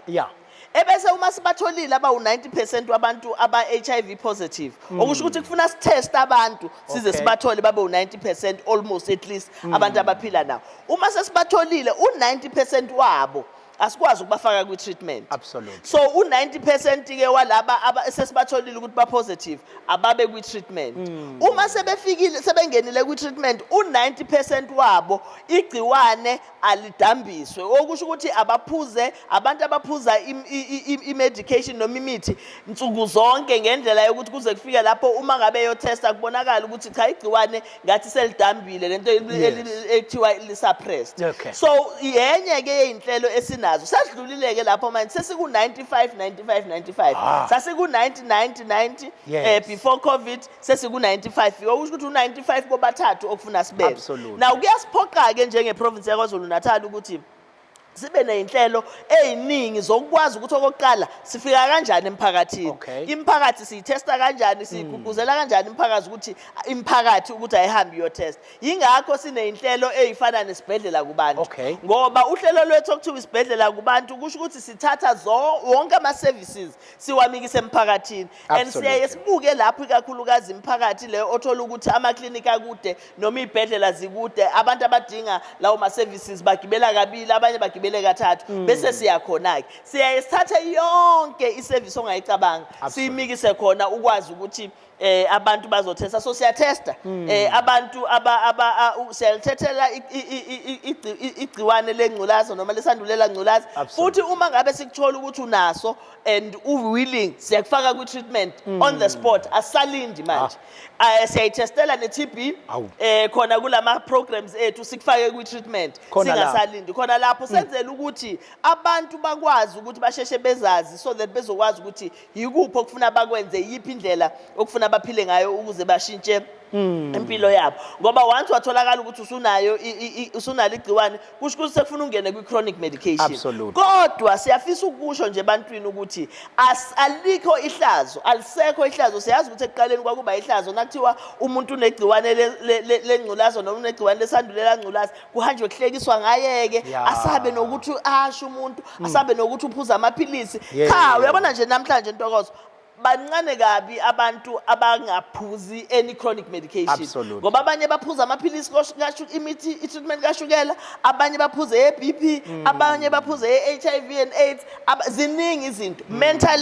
Ebese uma sibatholile abawu-90% wabantu aba-HIV positive, okusho ukuthi kufuna sitest abantu size sibathole babe u-90% almost, at least abantu abaphila nawo. Uma sesibatholile, u-90% wabo asikwazi ukubafaka kwi-treatment. So u-90% ke walaba sesibatholile ukuthi ba-positive ababe kwi-treatment. Uma sebefikile, sebengenile kwi-treatment, u-90% wabo igciwane alidambiswe, okusho ukuthi abaphuze, abantu abaphuza i-medication noma imithi nsuku zonke, ngendlela yokuthi kuze kufike lapho uma ngabe eyotesta kubonakala ukuthi cha, igciwane ngathi selidambile, lento ekuthiwa li-suppressed. So yenye ke yey'nhlelo esinazo. Sesidlulile-ke lapho manje, sesiku-95 95 95. Sasiku-90 90 90 before COVID, sesiku-95, okusho ukuthi u-95 bobathathu okufuna sibenze. Now kuyasiphoqa-ke njenge-province yaKwaZulu Natal ukuthi sibe ney'nhlelo ey'ningi zokukwazi ukuthi okokuqala sifika kanjani emphakathini. Imiphakathi siyithesta kanjani, siyigqugquzela kanjani imiphakathi ukuthi ayihambe iyotest. Yingakho siney'nhlelo ey'fana nesibhedlela kubantu. Ngoba uhlelo lwethu okuthiwa isibhedlela kubantu kusho ukuthi sithatha wonke ama-services siwamikise emphakathini, and siyaye sibuke lapho ikakhulukazi imiphakathi leyo othola ukuthi amaklinikhi akude noma iy'bhedlela zikude, abantu abadinga lawo ma-services bagibela kabili, abanye bagibele kathathu, bese siyakhona-ke siyaye sithathe yonke isevisi ongayicabanga siyimikise khona, ukwazi ukuthi abantu bazothesta. So siyathesta abantu aba aba a- u- siyalithethela igciwane lengculaza noma lesandulela ngculaza. Futhi uma ngabe sikuthola ukuthi unaso and u-willing, siyakufaka kwi-treatment on the spot, asisalindi manje. Siyayithestela ne-TB khona kulama programs ethu, sikufake kwi-treatment Khona lapho. singasalindi, khona lapho, senzele ukuthi abantu bakwazi ukuthi basheshe bezazi so that bezokwazi ukuthi yikuphi okufuna bakwenze, yiphi indlela okufuna. okufuna baphile ngayo ukuze bashintshe impilo yabo, ngoba once watholakala ukuthi usunayo usunalo igciwane, kusho ukuthi sekufuna ungene kwi-chronic medication. Kodwa siyafisa ukusho nje ebantwini ukuthi alikho ihlazo, alisekho ihlazo. Siyazi ukuthi ekuqaleni kwakuba ihlazo nakuthiwa umuntu unegciwane lengculaza noma unegciwane lesandulela ngculaza, kuhanjwe kuhlekiswa ngayeke, asabe nokuthi asho umuntu, asabe nokuthi uphuza amaphilisi. Cha, uyabona nje namhlanje, Ntokozo, bancane kabi abantu abangaphuzi any chronic medication. Ngoba abanye baphuza amaphilisi imithi, i-treatment kashukela, abanye baphuze e-BP, abanye baphuze e-HIV and AIDS. Ziningi izinto, mental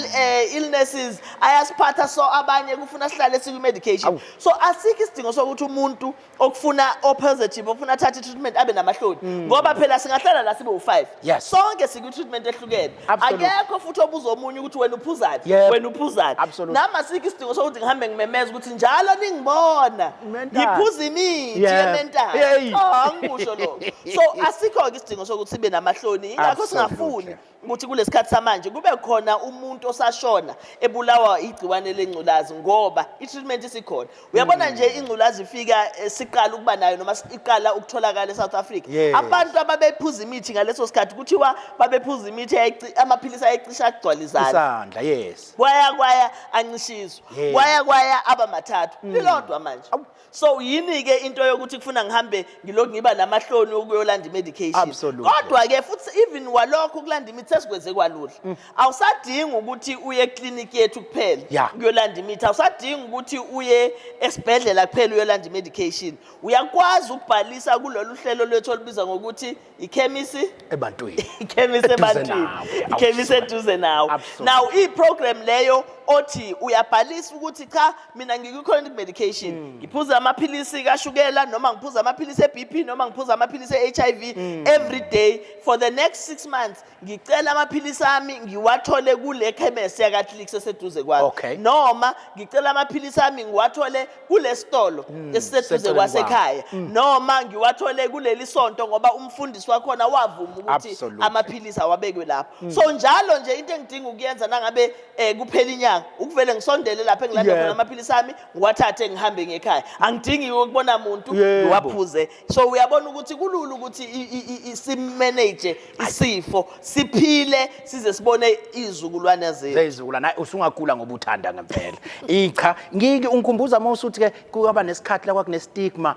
illnesses ayasiphatha, so abanye kufuna sihlale sikwi-medication. So asikho isidingo sokuthi umuntu okufuna o-positive ofuna athathe i-treatment abe namahloni, ngoba phela singahlala la sibe u-5, sonke sikwi-treatment ehlukene. Akekho futhi obuza omunye ukuthi wena uphuzani, wena uphuzani. Nami asikho isidingo sokuthi ngihambe ngimemeza ukuthi njalo ningibona Mental. ngiphuza imithi ye-mental. Oh, angikusho lokho. So asikho-ke isidingo sokuthi sibe namahloni, ingakho singafuni ukuthi kulesikhathi samanje kube khona umuntu osashona ebulawa igciwane lengculazi, ngoba i-treatment isikhona. Uyabona nje, ingculazi ifika siqala ukuba nayo noma iqala ukutholakala eSouth Africa, abantu ababephuza imithi ngaleso sikhathi kuthiwa babephuza imithi amaphilisi ayecisha agcwala izandla. Isandla, yes. Kwaya kwaya ancishiswa, kwaya kwaya aba mathathu, lilodwa manje. So yini-ke into yokuthi kufuna ngihambe ngilokhu ngiba namahloni okuyolanda i-medication? Kodwa-ke futhi even walokho ukulanda imithi sesikwenze kwalula. Awusadingi ukuthi uye ekliniki yethu kuphela ukuyolanda imithi, awusadingi ukuthi uye esibhedlela kuphela uyolanda i-medication. Uyakwazi ukubhalisa kulolu hlelo lwethu olubiza ngokuthi ikhemisi ebantwini. Ikhemisi Eduze ebantwini. nawe. Ikhemisi eduze nawe. Now i-program leyo othi uyabhalisa ukuthi cha, mina ngikwi-chronic medication, ngiphuza amaphilisi kashukela noma ngiphuza amaphilisi e-BP noma ngiphuza amaphilisi e-HIV every day for the next 6 months, ngicela amaphilisi ami ngiwathole kule khemesi yaka-Clicks eseduze kwami, noma ngicela amaphilisi ami ngiwathole kule sitolo esiseduze Seceleni. kwasekhaya, noma ngiwathole kuleli sonto ngoba umfundisi wakhona wavuma ukuthi amaphilisi awabekwe lapho. So njalo nje into engidinga ukuyenza nangabe kuphela inyanga, ukuvele ngisondele lapho engilanda khona amaphilisi ami, ngiwathathe, ngihambe ngekhaya. Angidingi ukubona muntu, ngiwaphuze. So uyabona ukuthi kulula ukuthi simanage isifo, siphile size sibone izizukulwane zethu. Zeyizukulwane. Hayi, usungagula ngoba uthanda ngempela. Icha, ngike ungikhumbuza uma usuthi ke kuyaba nesikhathi la kwakune-stigma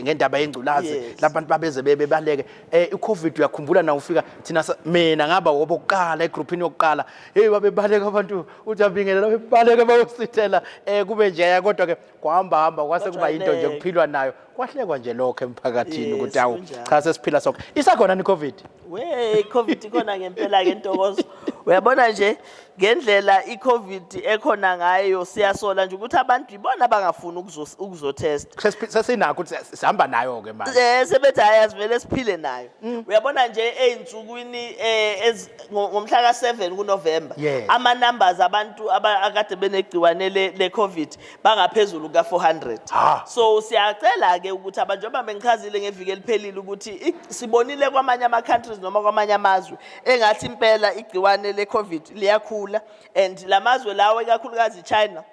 ngendaba yengculazi, labantu babeze bebaleke i-COVID. Uyakhumbula na ufika thina mina ngaba wobokuqala egroupini yokuqala. Hey, babebaleka abantu, uthi abingelela, bebaleka bayosithela kube nje. Kodwa ke kwahamba hamba kwase kuba into nje Kwajwayeleka. kuphilwa nayo, kwahlekwa nje lokho emphakathini ukuthi awu, Kunjalo. cha, sesiphila sonke. Isakhona ni COVID? We, i-COVID ikhona ngempela ke, Ntokozo. Uyabona nje ngendlela i-COVID ekhona ngayo, siyasola nje ukuthi abantu ibona abangafuni ukuzotest. Sesinakho ukuthi sihamba nayo ke manje. Sebethi hayi, asivele siphile nayo. Uyabona nje ey'nsukwini ngomhla ka-7 kuNovember, ama numbers abantu akade benegciwane le-COVID bangaphezulu ka-400. So siyacela ke ukuthi abantu, njengoba bengichazile ngeviki eliphelile ukuthi sibonile kwamanye ama-countries noma kwamanye amazwe engathi impela igciwane le-COVID liyakhula, and lamazwe lawo, ikakhulukazi China,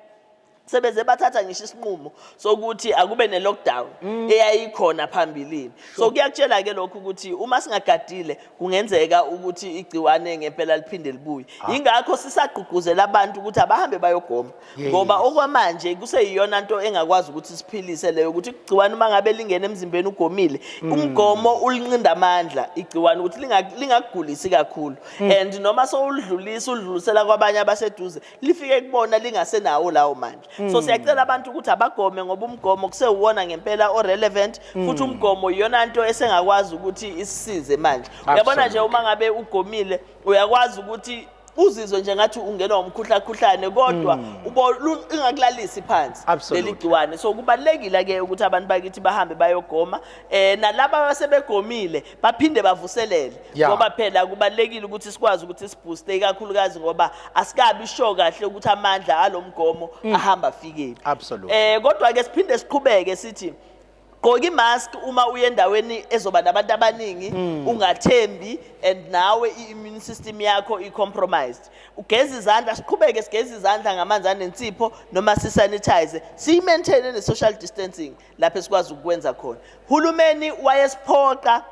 sebeze bathatha ngisho isinqumo sokuthi akube ne-lockdown eyayikhona phambilini. So kuyakutshela ke lokhu ukuthi uma singagadile kungenzeka ukuthi igciwane ngempela liphinde libuye. Ingakho sisagqugquzela abantu ukuthi abahambe bayogoma, ngoba okwamanje kuseyiyona nto engakwazi ukuthi siphilise leyo, ukuthi igciwane uma ngabe lingena emzimbeni ugomile, umgomo ulinqinda amandla igciwane ukuthi lingakugulisi kakhulu, and noma sowulidlulisa ulidlulisela kwabanye abaseduze, lifike kubona lingasenawo lawo mandla. So siyacela abantu ukuthi abagome, ngoba umgomo kusewuwona ngempela o-relevant, futhi umgomo iyona nto esengakwazi ukuthi isisize manje. Uyabona nje, uma ngabe ugomile uyakwazi ukuthi uzizwe nje ngathi ungenwa umkhuhlakhuhlane, kodwa ingakulalisi phansi leli gciwane. So kubalulekile ke ukuthi abantu bakithi bahambe bayogoma, nalaba abasebegomile baphinde bavuselele, ngoba phela kubalulekile ukuthi sikwazi ukuthi sibooste, ikakhulukazi ngoba asikabi sure kahle ukuthi amandla alomgomo ahamba afikephi. Kodwa ke siphinde siqhubeke sithi Gqoka imask uma uye endaweni ezoba nabantu abaningi, ungathembi, and nawe i-immune system yakho i-compromised. Ugeza izandla, siqhubeke sigeze izandla ngamanzi anensipho noma sisanitize, siyi-maintain ne-social distancing lapho esikwazi ukukwenza khona. Hulumeni wayesiphoqa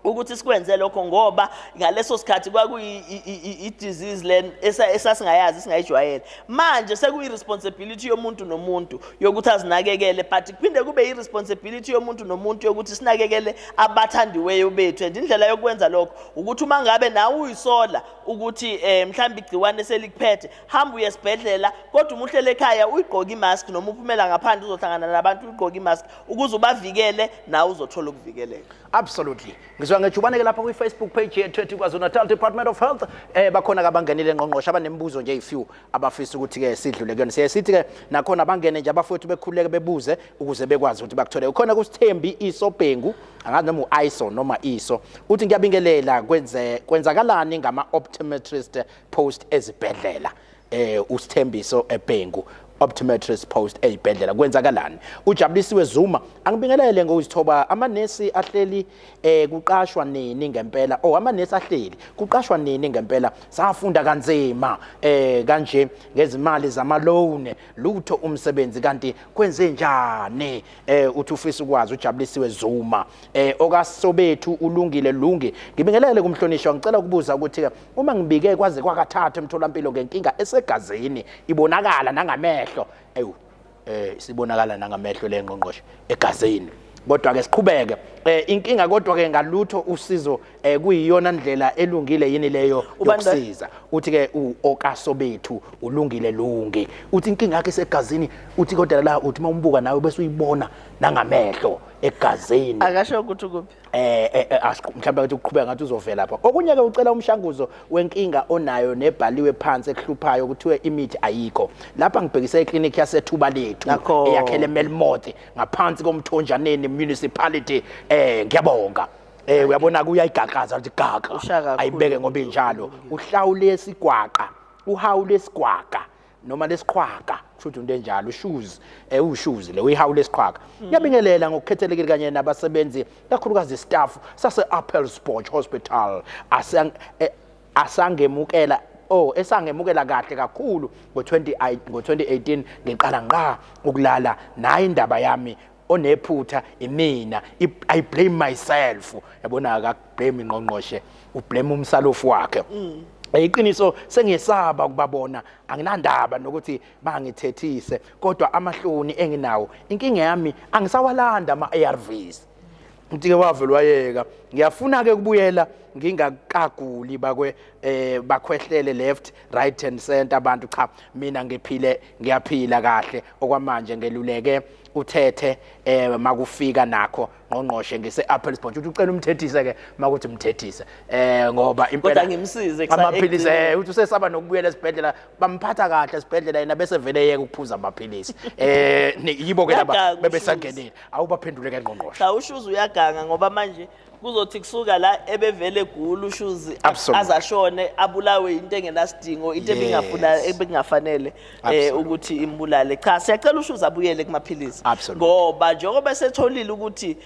ukuthi sikwenze lokho ngoba ngaleso sikhathi kwakuyi-disease len esasingayazi, singayijwayele. Manje sekuyi-responsibility yomuntu nomuntu yokuthi azinakekele, but kuphinde kube i-responsibility yomuntu nomuntu yokuthi sinakekele abathandiweyo bethu. And indlela yokwenza lokho ukuthi uma ngabe nawe uyisola ukuthi mhlawumbe igciwane selikuphethe, hamba uye esibhedlela. Kodwa uma uhlele ekhaya, uyigqoke imask, noma uphumela ngaphandle uzohlangana nabantu, uyigqoke imask ukuze ubavikele, nawe uzothola ukuvikeleka. Absolutely. Ngizwa ngejubane-ke lapha kwi-Facebook page yethu ethi KwaZulu Natal Department of Health. Bakhona ke abangenile, ngqongqoshe, abanemibuzo nje eyi-few abafisa ukuthi-ke sidlule kuyona. Siye sithi-ke nakhona bangene nje abafowethu bekhululeke bebuze ukuze bekwazi ukuthi bakuthole. Ukhona kuSithembi Isobhengu, angazi noma u-Iso noma Iso. Uthi ngiyabingelela, kwenzakalani ngama-optometrist post ezibhedlela? USithembiso eBhengu, optometrist post ezibhedlela kwenzakalani? Ujabulisiwe Zuma, angibingelele ngokuzithoba, amanesi ahleli kuqashwa nini ngempela? Oh, amanesi ahleli kuqashwa nini ngempela? Safunda kanzima kanje ngezimali zama loan, lutho umsebenzi, kanti kwenze njani? Uthi ufisa ukwazi uJabulisiwe Zuma. Okasobethu ulungile Lungi, ngibingelele kumhlonishwa, ngicela ukubuza ukuthi uma ngibike kwaze kwakathathu emtholampilo ngenkinga esegazini ibonakala nangamehlo, ewu sibonakala nangamehlo le, ngqongqoshe, egazini, kodwa ke siqhubeke inkinga, kodwa ke ngalutho usizo, kuyiyona ndlela elungile yini leyo yokusiza? Uthi ke uOkasobethu ulungile Lungi, uthi inkinga yakhe isegazini, uthi kodwa la uthi mawumbuka nawe bese uyibona nangamehlo egazini. Akasho ukuthi kuphi. Mhlawumbe ukuthi uqhubeka ngathi uzovela lapha. Okunye ke, ucela umshanguzo wenkinga onayo nebhaliwe phansi ekuhluphayo, kuthiwe imithi ayikho. Lapha ngibhekise eclinic yasethuba lethu eyakhele Melmoth ngaphansi komthonjaneni municipality. Ngiyabonga. Uyabona kuyayigaqaza ukuthi gaqa Usha kakhulu. Ayibeke ngoba injalo. Uhlawule sigwaqa, uhawu lesigwaqa noma lesiqhwaga, kusho ukuthi into enjalo, ushoes, ushoes le uyihawu lesiqhwaga. Ngiyabingelela ngokukhethelekile kanye nabasebenzi, kakhulukazi staff sase Appelsbosch Hospital asangemukela, oh, esangemukela kahle kakhulu ngo20 ngo2018 ngiqala ngqa ukulala nayi indaba yami, onephutha imina, I blame myself. Yabona, akablame ingqongqoshe, ublame umsalofu wakhe. Iqiniso sengiyesaba ukubabona, anginandaba nokuthi bangithethise, kodwa amahloni enginawo, inkinga yami angisawalanda ama-ARVs. Uthi-ke wavele wayeka. Ngiyafuna ke ukubuyela ngingakaguli, bakwe bakhwehlele left, right and center abantu. Cha, mina ngiphile, ngiyaphila kahle okwamanje. Ngeluleke uthethe makufika nakho, ngqongqoshe, ngise Appelsbosch. Uthi ucela umthethise ke, makuthi mthethise ngoba impela Kodwa ngimsize amaphilisi ekugcineni. Uthi usesaba nokubuyela esibhedlela, bamphatha kahle esibhedlela yena bese vele yeka ukuphuza amaphilisi. Yibo ke laba Uyaganga. Bebesangenile. Awubaphendule ke, ngqongqoshe. Cha, ushuzi uyaganga ngoba manje kuzothi kusuka la ebevele egula ushuzi azashone abulawe into engenasidingo, into ebingafuna ebingafanele ukuthi imbulale. Cha, siyacela ushuzi abuyele kumaphilisi ngoba njengoba esetholile ukuthi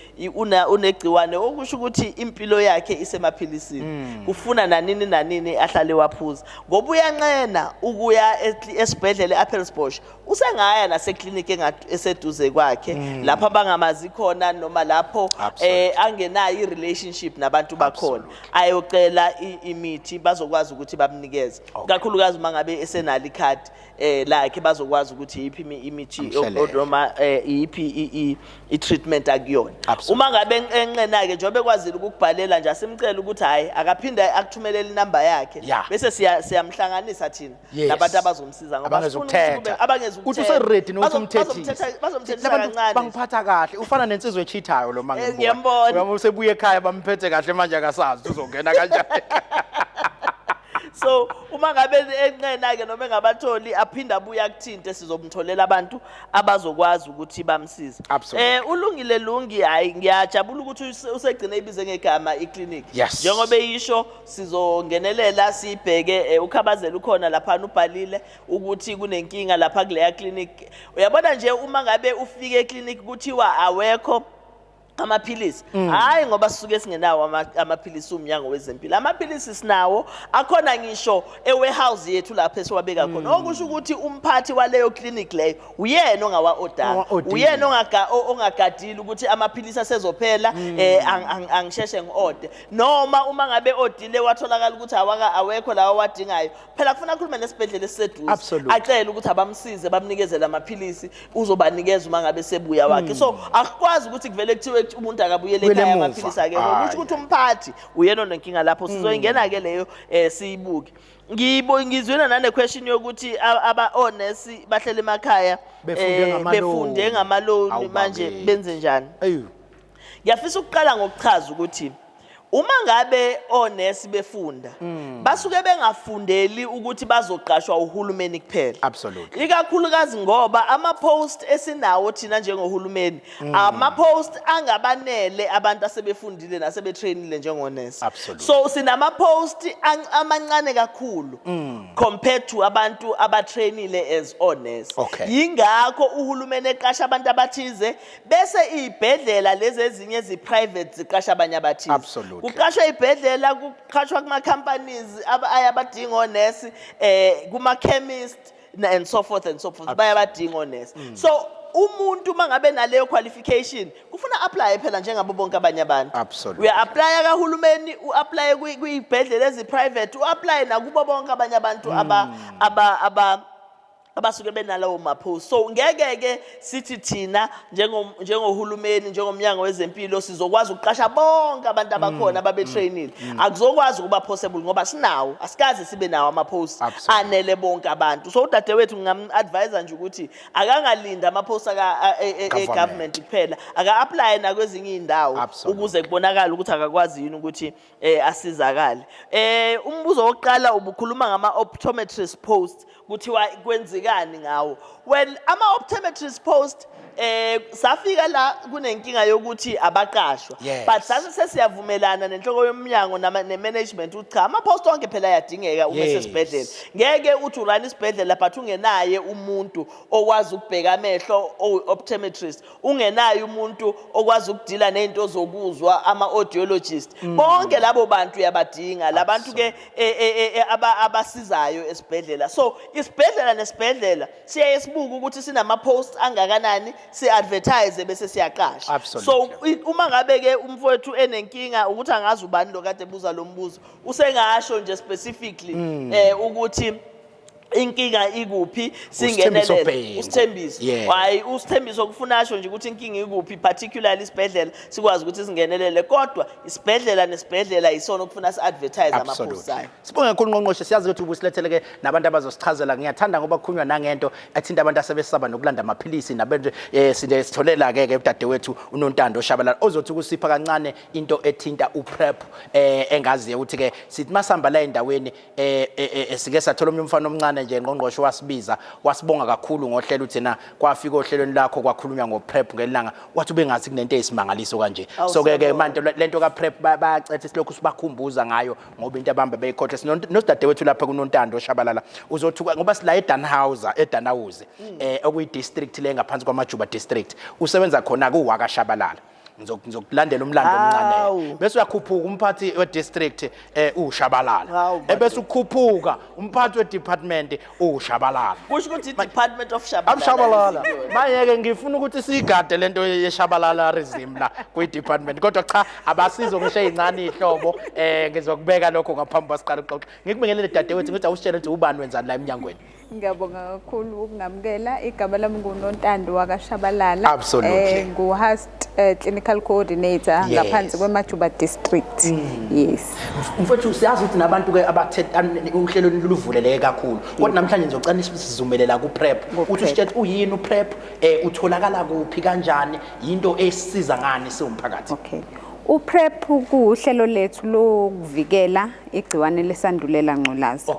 unegciwane, okusho ukuthi impilo yakhe isemaphilisini. Kufuna nanini nanini ahlale waphuza ngoba uyanqena ukuya esibhedlela e-Appelsbosch, usengaya nasekliniki eseduze kwakhe lapho abangamazi khona noma lapho angenayo i-relationship nabantu bakhona, ayocela imithi, bazokwazi ukuthi bamnikeze, kakhulukazi uma ngabe esenalo ikhadi lakhe, bazokwazi ukuthi yiphi imithi Amhlelele. noma iyiphi i-treatment akuyona. Uma ngabe enqena-ke, njengoba ekwazile ukukubhalela nje, asimcele ukuthi hhayi, akaphinde akuthumelele inamba yakhe bese siyamhlanganisa thina nabantu abazomsiza ngoba sifuna ukuthi Abangezukuthetha. Abangezukuthetha. Uthi useready nokuthi umthethise. Bazomthethisa Labantu kancane. bangiphatha kahle, ufana nensizwa echithayo lo mangibuka. Ngiyambona. Uyabona, usebuye ekhaya bamphethe kahle, manje akasazi uzongena kanjani. So uma ngabe enqena-ke noma engabatholi, aphinde abuye akuthinte, sizomtholela abantu abazokwazi ukuthi bamsize. Ulungile Lungi, hayi, ngiyajabula ukuthi usegcine ibize ngegama iclinic. Njengoba eyisho, sizongenelela sibheke. Ukhabazela ukhona laphana, ubhalile ukuthi kunenkinga lapha kuleya clinic. Uyabona nje, uma ngabe ufike eclinic kuthiwa awekho Amaphilisi, hayi, ngoba sisuke singenawo amaphilisi umnyango wezempilo. Amaphilisi sinawo, akhona ngisho e-warehouse yethu lapho esiwabeka khona, okusho ukuthi umphathi waleyo clinic leyo uyena ongawa-ordera. Ongawa-orderile. Uyena ongagadile ukuthi amaphilisi asezophela, angisheshe ngi-orde, noma uma ngabe odile watholakala ukuthi awekho lawo awadingayo, phela kufuna akhulume nesibhedlela esiseduze, acele ukuthi abamsize, bamnikezele amaphilisi, uzobanikeza uma ngabe sebuya wakhe. So akukwazi ukuthi kuvele kuthiwe umuntu akabuyele Buyele ekhaya, emuva. amaphilisi akekho. Kusho ukuthi umphathi uyena onenkinga lapho. Sizoyingena-ke leyo, siyibuke. Ngizwile nane question yokuthi aba onesi bahlele emakhaya, Befunde ngama-loan. Befunde ngama-loan. Awu, Manje bakithi. benze njani? Eyu. Ngiyafisa ukuqala ngokuchaza ukuthi uma ngabe onesi befunda, basuke bengafundeli ukuthi bazoqashwa uhulumeni kuphela. Ikakhulukazi ngoba ama-post esinawo thina njengohulumeni, ama-post angabanele abantu asebefundile nasebetrainile njengonesi. So sinama-post amancane kakhulu compared to abantu abatrainile as onesi. Yingakho uhulumeni eqasha abantu abathize, bese iy'bhedlela lezi ezinye ezi-private ziqasha abanye abathize. Kuqashwa iy'bhedlela, kuqashwa kuma-companies ayabadinga onesi, kuma-chemist and so forth and so forth, bayabadinga onesi. So umuntu uma ngabe naleyo qualification kufuna apply phela njengabo bonke abanye abantu. Uya-applya kahulumeni, u-applye kwiy'bhedlela ezi-private, u-applye nakubo bonke abanye abantu abasuke benalawo ma-post. So ngeke-ke sithi thina njengohulumeni, njengomnyango wezempilo, sizokwazi ukuqasha bonke abantu abakhona ababetrainile. Akuzokwazi ukuba possible ngoba sinawo, asikaze sibe nawo ama-post anele bonke abantu. So udadewethu ngingam-advise nje ukuthi akangalindi ama-post Government. e-government kuphela, aka-applye nakwezinye iy'ndawo ukuze kubonakale ukuthi akakwazi yini ukuthi asizakale. Umbuzo wokuqala ubukhuluma ngama-optometrist post, kuthiwa kwenzekani ngawo? Well, ama-optometrist post, safika la kunenkinga yokuthi abaqashwa, but sase sesiyavumelana nenhloko yomnyango ne-management ukuthi cha, ama-post onke phela ayadingeka uma esesibhedlela. Ngeke uthi urun isibhedlela but ungenaye umuntu okwazi ukubheka amehlo, owu-optometrist, ungenaye umuntu okwazi ukudila ney'nto zokuzwa, ama-audiologist. Bonke labo bantu uyabadinga, labantu ke abasizayo esibhedlela. So isibhedlela nesibhedlela siyaye sibuke ukuthi sinama-post angakanani, si-advertise bese siyaqasha. So uma ngabe-ke umfowethu enenkinga ukuthi angazi ubani lo kade ebuza lo mbuzo, usengasho nje specifically ukuthi inkinga ikuphi, Usithembiso singenelele. Bhengu. Usithembiso. Hayi, usithembiso kufuna asho nje ukuthi inkinga ikuphi particularly, isibhedlela sikwazi ukuthi singenelele, kodwa isibhedlela nesibhedlela yisona okufuna si-advertise ama-posts ayo. Sibonge kakhulu, Ngqongqoshe. Siyazi ukuthi ubusilethele ke nabantu abazosichazela. Ngiyathanda ngoba kukhulunywa nangento ethinta abantu asebesaba nokulanda amaphilisi nabantu. Sitholela ke ke udadewethu uNontando Shabalala ozothi ukusipha kancane into ethinta uPrep, engaziyo ukuthi ke sithi masihamba la endaweni, sike sathola omnye umfana omncane nje, Ngqongqoshe, wasibiza wasibonga kakhulu ngohlelo thina kwafika ohlelweni lakho kwakhulunywa ngoPrep ngelanga, wathi ubengathi kunento eyisimangaliso kanje. Awu, So ke ke siyabonga. manje lento kaPrep bayacetha, silokhu sibakhumbuza ngayo ngoba into abamba beyikhohle. Nosidadewethu lapha kuNontando Shabalala uzothuka ngoba sila eDannhauser, eDannhauser, okuyi district le ngaphansi kwaMajuba District, usebenza khona kuwaka Shabalala. Ngizokulandela umlando omncane. Bese uyakhuphuka umphathi we-district, uShabalala. Hawu, Ebese ukhuphuka umphathi we-department, uShabalala. Kusho ukuthi i-Department of Shabalala. Amshabalala. Manje ke ngifuna ukuthi siyigade lento yeshabalalarism la kwi-department, kodwa cha, abasizo ngisho ezincane ihlobo. Ngizokubeka lokho ngaphambi kwasiqala ukuxoxa. Ngikubingelele dadewethu, ngithi awusitshele ukuthi ubani, wenzani la eminyangweni. Ngiyabonga kakhulu ukungamukela. Igama lami nguNontando wakaShabalala. Ngu-HUST Clinical Coordinator ngaphansi kweMajuba District. Yes. Mfowethu, siyazi ukuthi nabantu ke abathe uhlelo luvuleleke kakhulu. Kodwa namhlanje ngizocela sizumelela ku-PrEP. Ku-PrEP. Uthi usitshele uyini u-PrEP, utholakala kuphi, kanjani, into esiza ngani siwumphakathi. Okay. U-PrEP kuuhlelo lethu lokuvikela igciwane lesandulela ngculaza.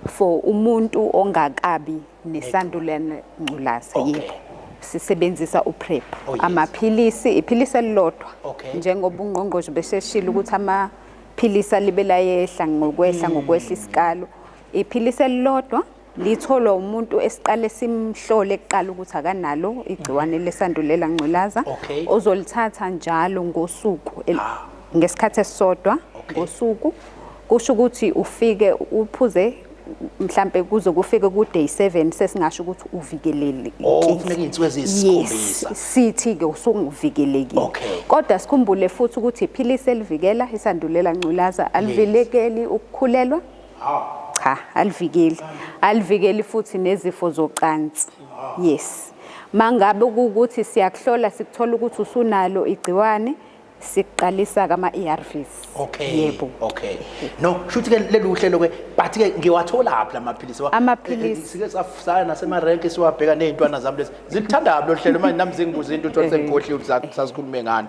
For umuntu ongakabi nesandulela ngculaza, yebo. Sisebenzisa uPrEP. Amaphilisi, iphilisi elilodwa. Njengoba ungqongqoshe beseshilo ukuthi amaphilisi alibela yehla ngokwehla ngokwehla isikalo. Iphilisi elilodwa Litholwa umuntu esiqale simhlole kuqala ukuthi akanalo igciwane lesandulela ngculaza. Ozolithatha njalo ngosuku ngesikhathi esisodwa ngosuku. Kusho ukuthi ufike uphuze mhlambe kuze kufike ku day 7 sesingasho ukuthi uvikelekile. Oh, kufuneka izinsuku eziyisikhombisa. Yes, sithi ke usunguvikelekile. Kodwa sikhumbule futhi ukuthi iphilisi elivikela isandulela ngculaza alivikeli ukukhulelwa. Cha, alivikeli. Alivikeli futhi nezifo zocansi. Yes. Mangabe ukuthi siyakuhlola sikuthola ukuthi usunalo igciwane, siqalisa kama ARVs. Yebo. Okay. No, shuthi ke lelu hlelo ke, but ke ngiwathola phi lamaphilisi? Amaphilisi sike safusana nasemarenki siwabheka nezintwana zami lezi. Zilithanda kabi lo hlelo manje, nami zingibuza into uthole sengikhohliwe ukuthi sasikhulume ngani.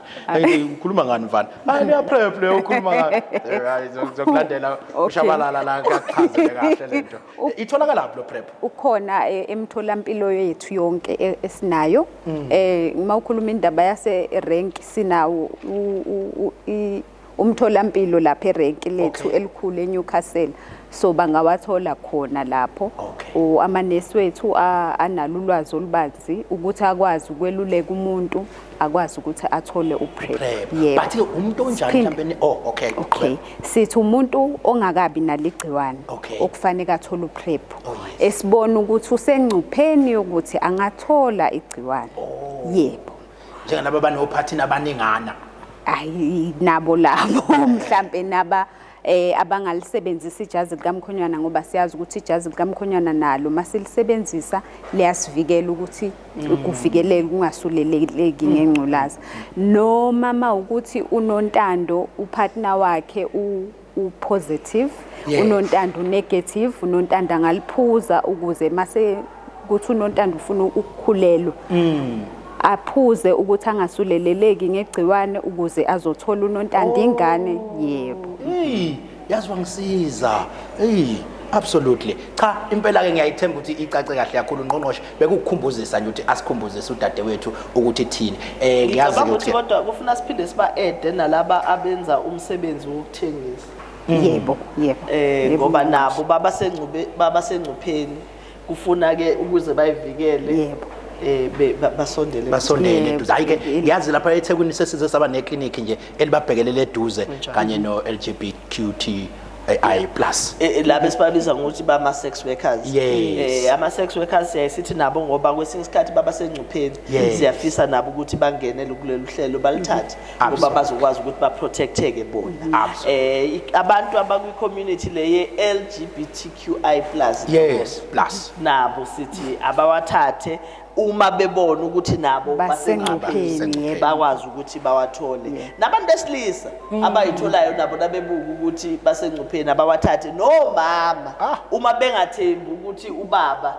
Ukhuluma ngani mfana? Hayi, niya PrEP leyo ukhuluma ngani. Right, ngizokulandela uShabalala la ngachazele kahle lento. Itholakala phi lo PrEP? Ukhona emtholampilo yethu yonke esinayo. Uma ukhuluma indaba yase rank, sinawo umtholampilo lapha erenki lethu elikhulu eNewcastle, so bangawathola khona lapho. Amanesi wethu analo ulwazi olubanzi ukuthi akwazi ukweluleka umuntu, akwazi ukuthi athole uPrEP. Yebo. But umuntu onjani mhlawumbe? Oh, okay. Okay, sithi umuntu ongakabi naligciwane okufanele athole uPrEP, esibona ukuthi usengcupheni yokuthi angathola igciwane. Yebo. Njengalabo abanophathini abaningana. Ayi, nabo labo mhlambe naba abangalisebenzisa ijazi likamkhonywana, ngoba siyazi ukuthi ijazi likamkhonywana nalo masilisebenzisa liyasivikela ukuthi kuvikeleke kungasuleleki ngengculaza. Noma mawukuthi unontando upartner wakhe u positive, unontando negative, unontando angaliphuza ukuze mase kuthi unontando ufuna ukukhulelwa, aphuze ukuthi angasuleleleki ngegciwane ukuze azothola unontando ingane. Yebo. Hey, yazi wangisiza. Hey, absolutely. Cha, impela ke ngiyayithemba ukuthi icace kahle kakhulu, ngqongqoshe. Bekukukhumbuzisa nje ukuthi asikhumbuzise udadewethu ukuthi thini. Ngiyazi Ngicabanga ukuthi ukuthi kodwa kufuna siphinde siba add nalaba abenza umsebenzi wokuthengisa. Yebo. Ngoba nabo baba sengcupheni, kufuna ke ukuze bayivikele. Basondele. Basondele eduze. Hayi ke, yazi lapha eThekwini sesize saba neclinic nje elibabhekelele eduze kanye no LGBTQI+. Laba esibabiza ngokuthi bama sex workers. Ama sex workers siyayisithi nabo, ngoba kwesinye isikhathi baba sengcupheni. Siyafisa nabo ukuthi bangenele kulolu hlelo, balithathe ngoba bazokwazi ukuthi baprotecteke bona. Abantu abakwi community le ye LGBTQI+, Yes, plus. nabo sithi abawathathe uma bebona ukuthi nabo Basengcupheni, yebo. bakwazi ukuthi bawathole. Nabantu besilisa abayitholayo nabo nabebuka ukuthi basengcupheni, abawathathe. Nomama uma bengathembi ukuthi ubaba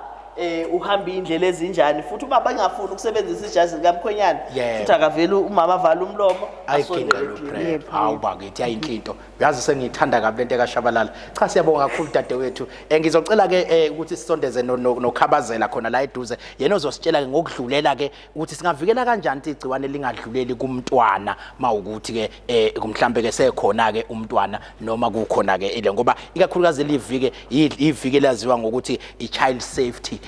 uhamba indlela ezinjani, futhi ubaba engafuni ukusebenzisa ijazi likamkhwenyana, futhi akaveli umama avala umlomo, Ayiginqa asondele lo eklinikhi. PrEP. Hawu bakithi, ayinhle into. Uyazi sengiyithanda kabi lento ekaShabalala. Cha, siyabonga kakhulu dadewethu. Ngizocela ke ukuthi sisondeze noKhabazela khona la eduze. Yena ozositshela ke ngokudlulela ke ukuthi singavikela kanjani ukuthi igciwane lingadluleli kumntwana, mawukuthi ke mhlambe ke sekhona ke umntwana noma kukhona ke ile, ngoba ikakhulukazi livike iviki laziwa ngokuthi i-child safety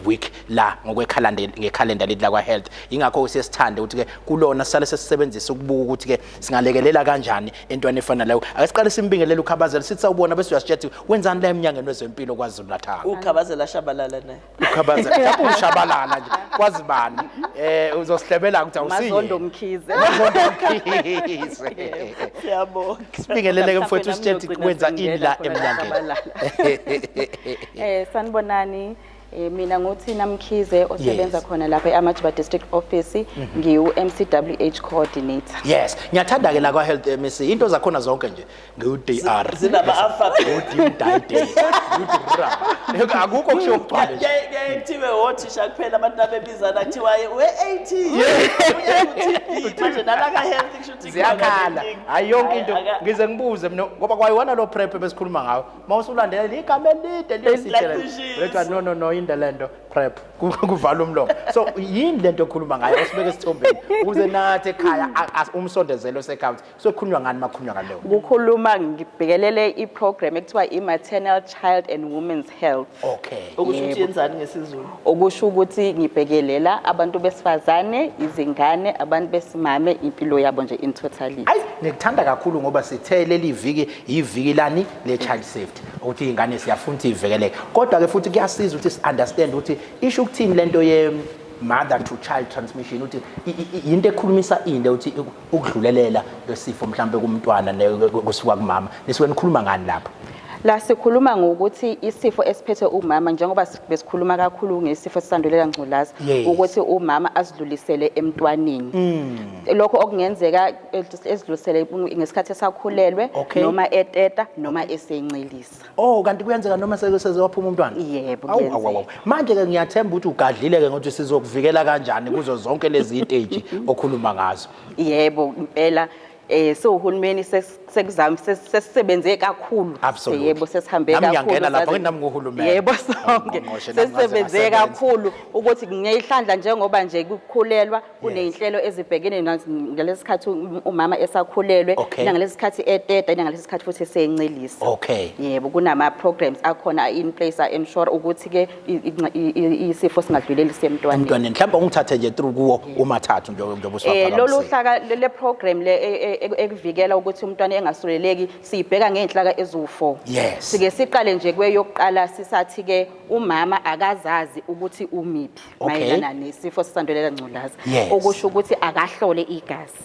week la ngokwekhalenda, ngekhalenda lethu la kwa health. Ingakho siyasithanda ukuthi ke kulona sale sesisebenzisa ukubuka ukuthi ke singalekelela kanjani entweni efana leyo. Ake siqale simbingelele uKhabazela, sithi sawubona, bese uyasitshela ukuthi wenzani la eminyangweni wezempilo KwaZulu Natal. UKhabazela Shabalala naye. UKhabazela, mhlawumbe uShabalala nje, kwazi bani, uzosihlebela ukuthi awusiye Mazondo Mkhize. Mazondo Mkhize. Siyabonga. Sibingelele ke mfowethu, Mhlawumbe usitshela nami ukuthi wenza ngiyogcina ini la sengingena khona emnyangweni. Sanibonani. Mina nguThina Mkhize osebenza khona lapha eAmajuba District Office, ngiwu MCWH coordinator. Yes, ngiyathanda ke la kwa health MEC, into zakhona zonke nje ngiwu DR. Zinama alphabet. Ngiwu D D, ngiwu R, akukho kusho ukugcwala nje. Kuyaye Kuyaye kuthiwe othisha kuphela abantu abebizana kuthiwa we-AT uye ku-TB manje nala ka-health kusho ukuthi ikhona Ziyakhala. le nkinga. Hayi, yonke into. Hayi, Ngize ngibuze mina ngoba kwayiwona lo PrEP besikhuluma ngawo, mawusulandelela igama elide liyositshela. Like Lethiwa no, no, no, yinde lento PrEP. Kuvala umlomo. So yini lento okhuluma ngayo? Osibeke esithombeni ukuze nathi ekhaya umsondezelo osekhaya ukuthi so kukhulunywa ngani makhulunywa ngaleyo. Kukhuluma ngibhekelele i-program ekuthiwa i-maternal, child and women's health. Okusho ukuthi yenzani ngesiZulu? Okusho ukuthi ngibhekelela abantu besifazane, izingane, abantu besimame, impilo yabo nje in totality. Ayi, ngikuthanda kakhulu ngoba sithe leli viki iviki lani le child safety, ukuthi izingane siyafuna ukuthi ivikeleke, kodwa ke futhi kuyasiza ukuthi si understand ukuthi isho ukuthini lento ye mother to child transmission, ukuthi yinto ekhulumisa into ukuthi ukudlulelela lesifo mhlambe kumntwana kusuka kumama. Nisuke nikhuluma ngani lapho? La sikhuluma ngokuthi isifo esiphethe umama, njengoba besikhuluma kakhulu ngesifo sesandulela ngculaza, ukuthi umama asidlulisele emntwaneni. Lokho okungenzeka esidlulisele ngesikhathi esakhulelwe, noma eteta, noma esencelisa. Oh, kanti kuyenzeka noma seze waphuma umntwana? Yebo, Awu, awu, kuyenzeka. awu. Manje ke ngiyathemba ukuthi ugadlile ke ngokuthi sizokuvikela kanjani kuzo zonke lezi stage okhuluma ngazo. Yebo, impela. Siwuhulumeni sekuzama sesisebenze kakhulu. Yebo, sesihambe Nami kakhulu. ngiyangena lapho, nami nguhulumeni. Yebo, sonke. Ngqongqoshe, nami ngaze Sesisebenze ngasebenza. kakhulu ukuthi ngeyihlandla njengoba nje kukhulelwa kuneyinhlelo ezibhekene ngalesi sikhathi umama esakhulelwe, nangalesi sikhathi eteta, nangalesi sikhathi futhi esencelisa. Yebo, kunama programs akhona in place a ensure ukuthi ke isifo singadluleli semntwaneni. Emntwaneni. Mhlawumbe ungithathe nje through kuwo umathathu njengoba Lolu usuwaphakamisile. hlaka le program le ekuvikela ukuthi umntwana engasuleleki siyibheka ngeenhlaka eziwu4. Sike siqale nje kweyokuqala, sisathi ke umama akazazi ukuthi umiphi mayelana nesifo sesandulela ngculaza. Okusho ukuthi akahlole igazi.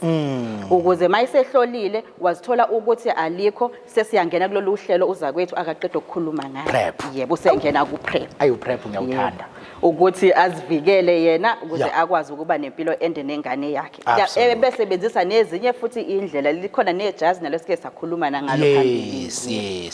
Ukuze mayisehlolile wazithola ukuthi alikho, sesiyangena kulolu hlelo uzakwethu akaqeda ukukhuluma ngalo. PrEP. Yebo, usengena ku PrEP. Ayi, PrEP ngiyawuthanda. Yebo. Ukuthi azivikele yena ukuze akwazi ukuba nempilo ende nengane yakhe. Ebesebenzisa nezinye futhi indlela, likhona nejazi nalo sike sakhuluma nangalo phambili.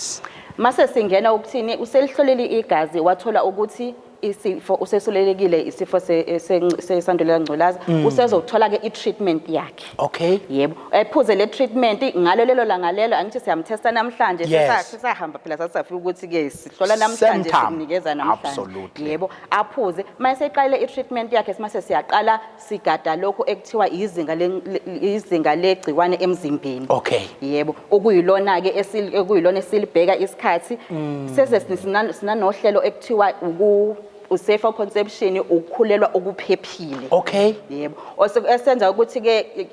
Mase singena ukuthini, uselihlolile igazi wathola ukuthi isifo usesulelekile, isifo sesandulela ngculaza, usezothola ke i-treatment yakhe. Yebo, ephuze le treatment ngalo lelo langa lelo, angithi siyamtesta namhlanje, sisahamba phela sasafika ukuthi ke sihlola namhlanje, Same time. simnikeza namhlanje. Yebo, aphuze mase eqale i-treatment yakhe, mase siyaqala sigada lokho ekuthiwa izinga legciwane emzimbeni. Yebo, okuyilona ke okuyilona esilibheka isikhathi. Seze sinanohlelo ekuthiwa usafe conception, ukukhulelwa okuphephile. Yebo. Esenza ukuthi ke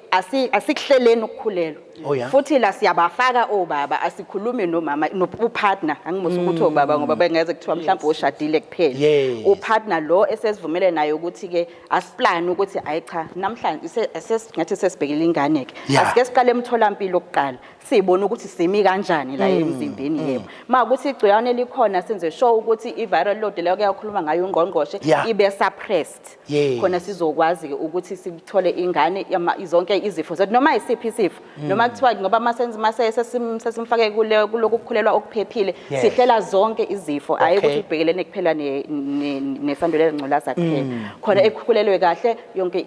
asikuhleleni ukukhulelwa. Futhi la siyabafaka obaba, asikhulumi nomama upartner, angimusa ukuthi obaba ngoba bengeze kuthiwa mhlawumbe oshadile kuphela. Upartner lo esesivumele naye ukuthi ke asiplan ukuthi ayi cha, namhlanje ngathi sesibhekile ingane ke. Asike siqale emtholampilo kuqala, sibone ukuthi simi kanjani la emzimbeni, yebo. Makuthi igciwane likhona, senze sure ukuthi i-viral load leyo kuyakhuluma ngayo ungqongqoshe ibe suppressed. Khona sizokwazi ke ukuthi sithole ingane zonke izifo zethu, noma isiphi isifo, noma kuthiwa ngoba mase sesimfake kulokhu kukhulelwa okuphephile, sihlela zonke izifo, hayi ukuthi ubhekelene kuphela nesandulela ngculaza kuphela. Khona ekukhulelwe kahle, yonke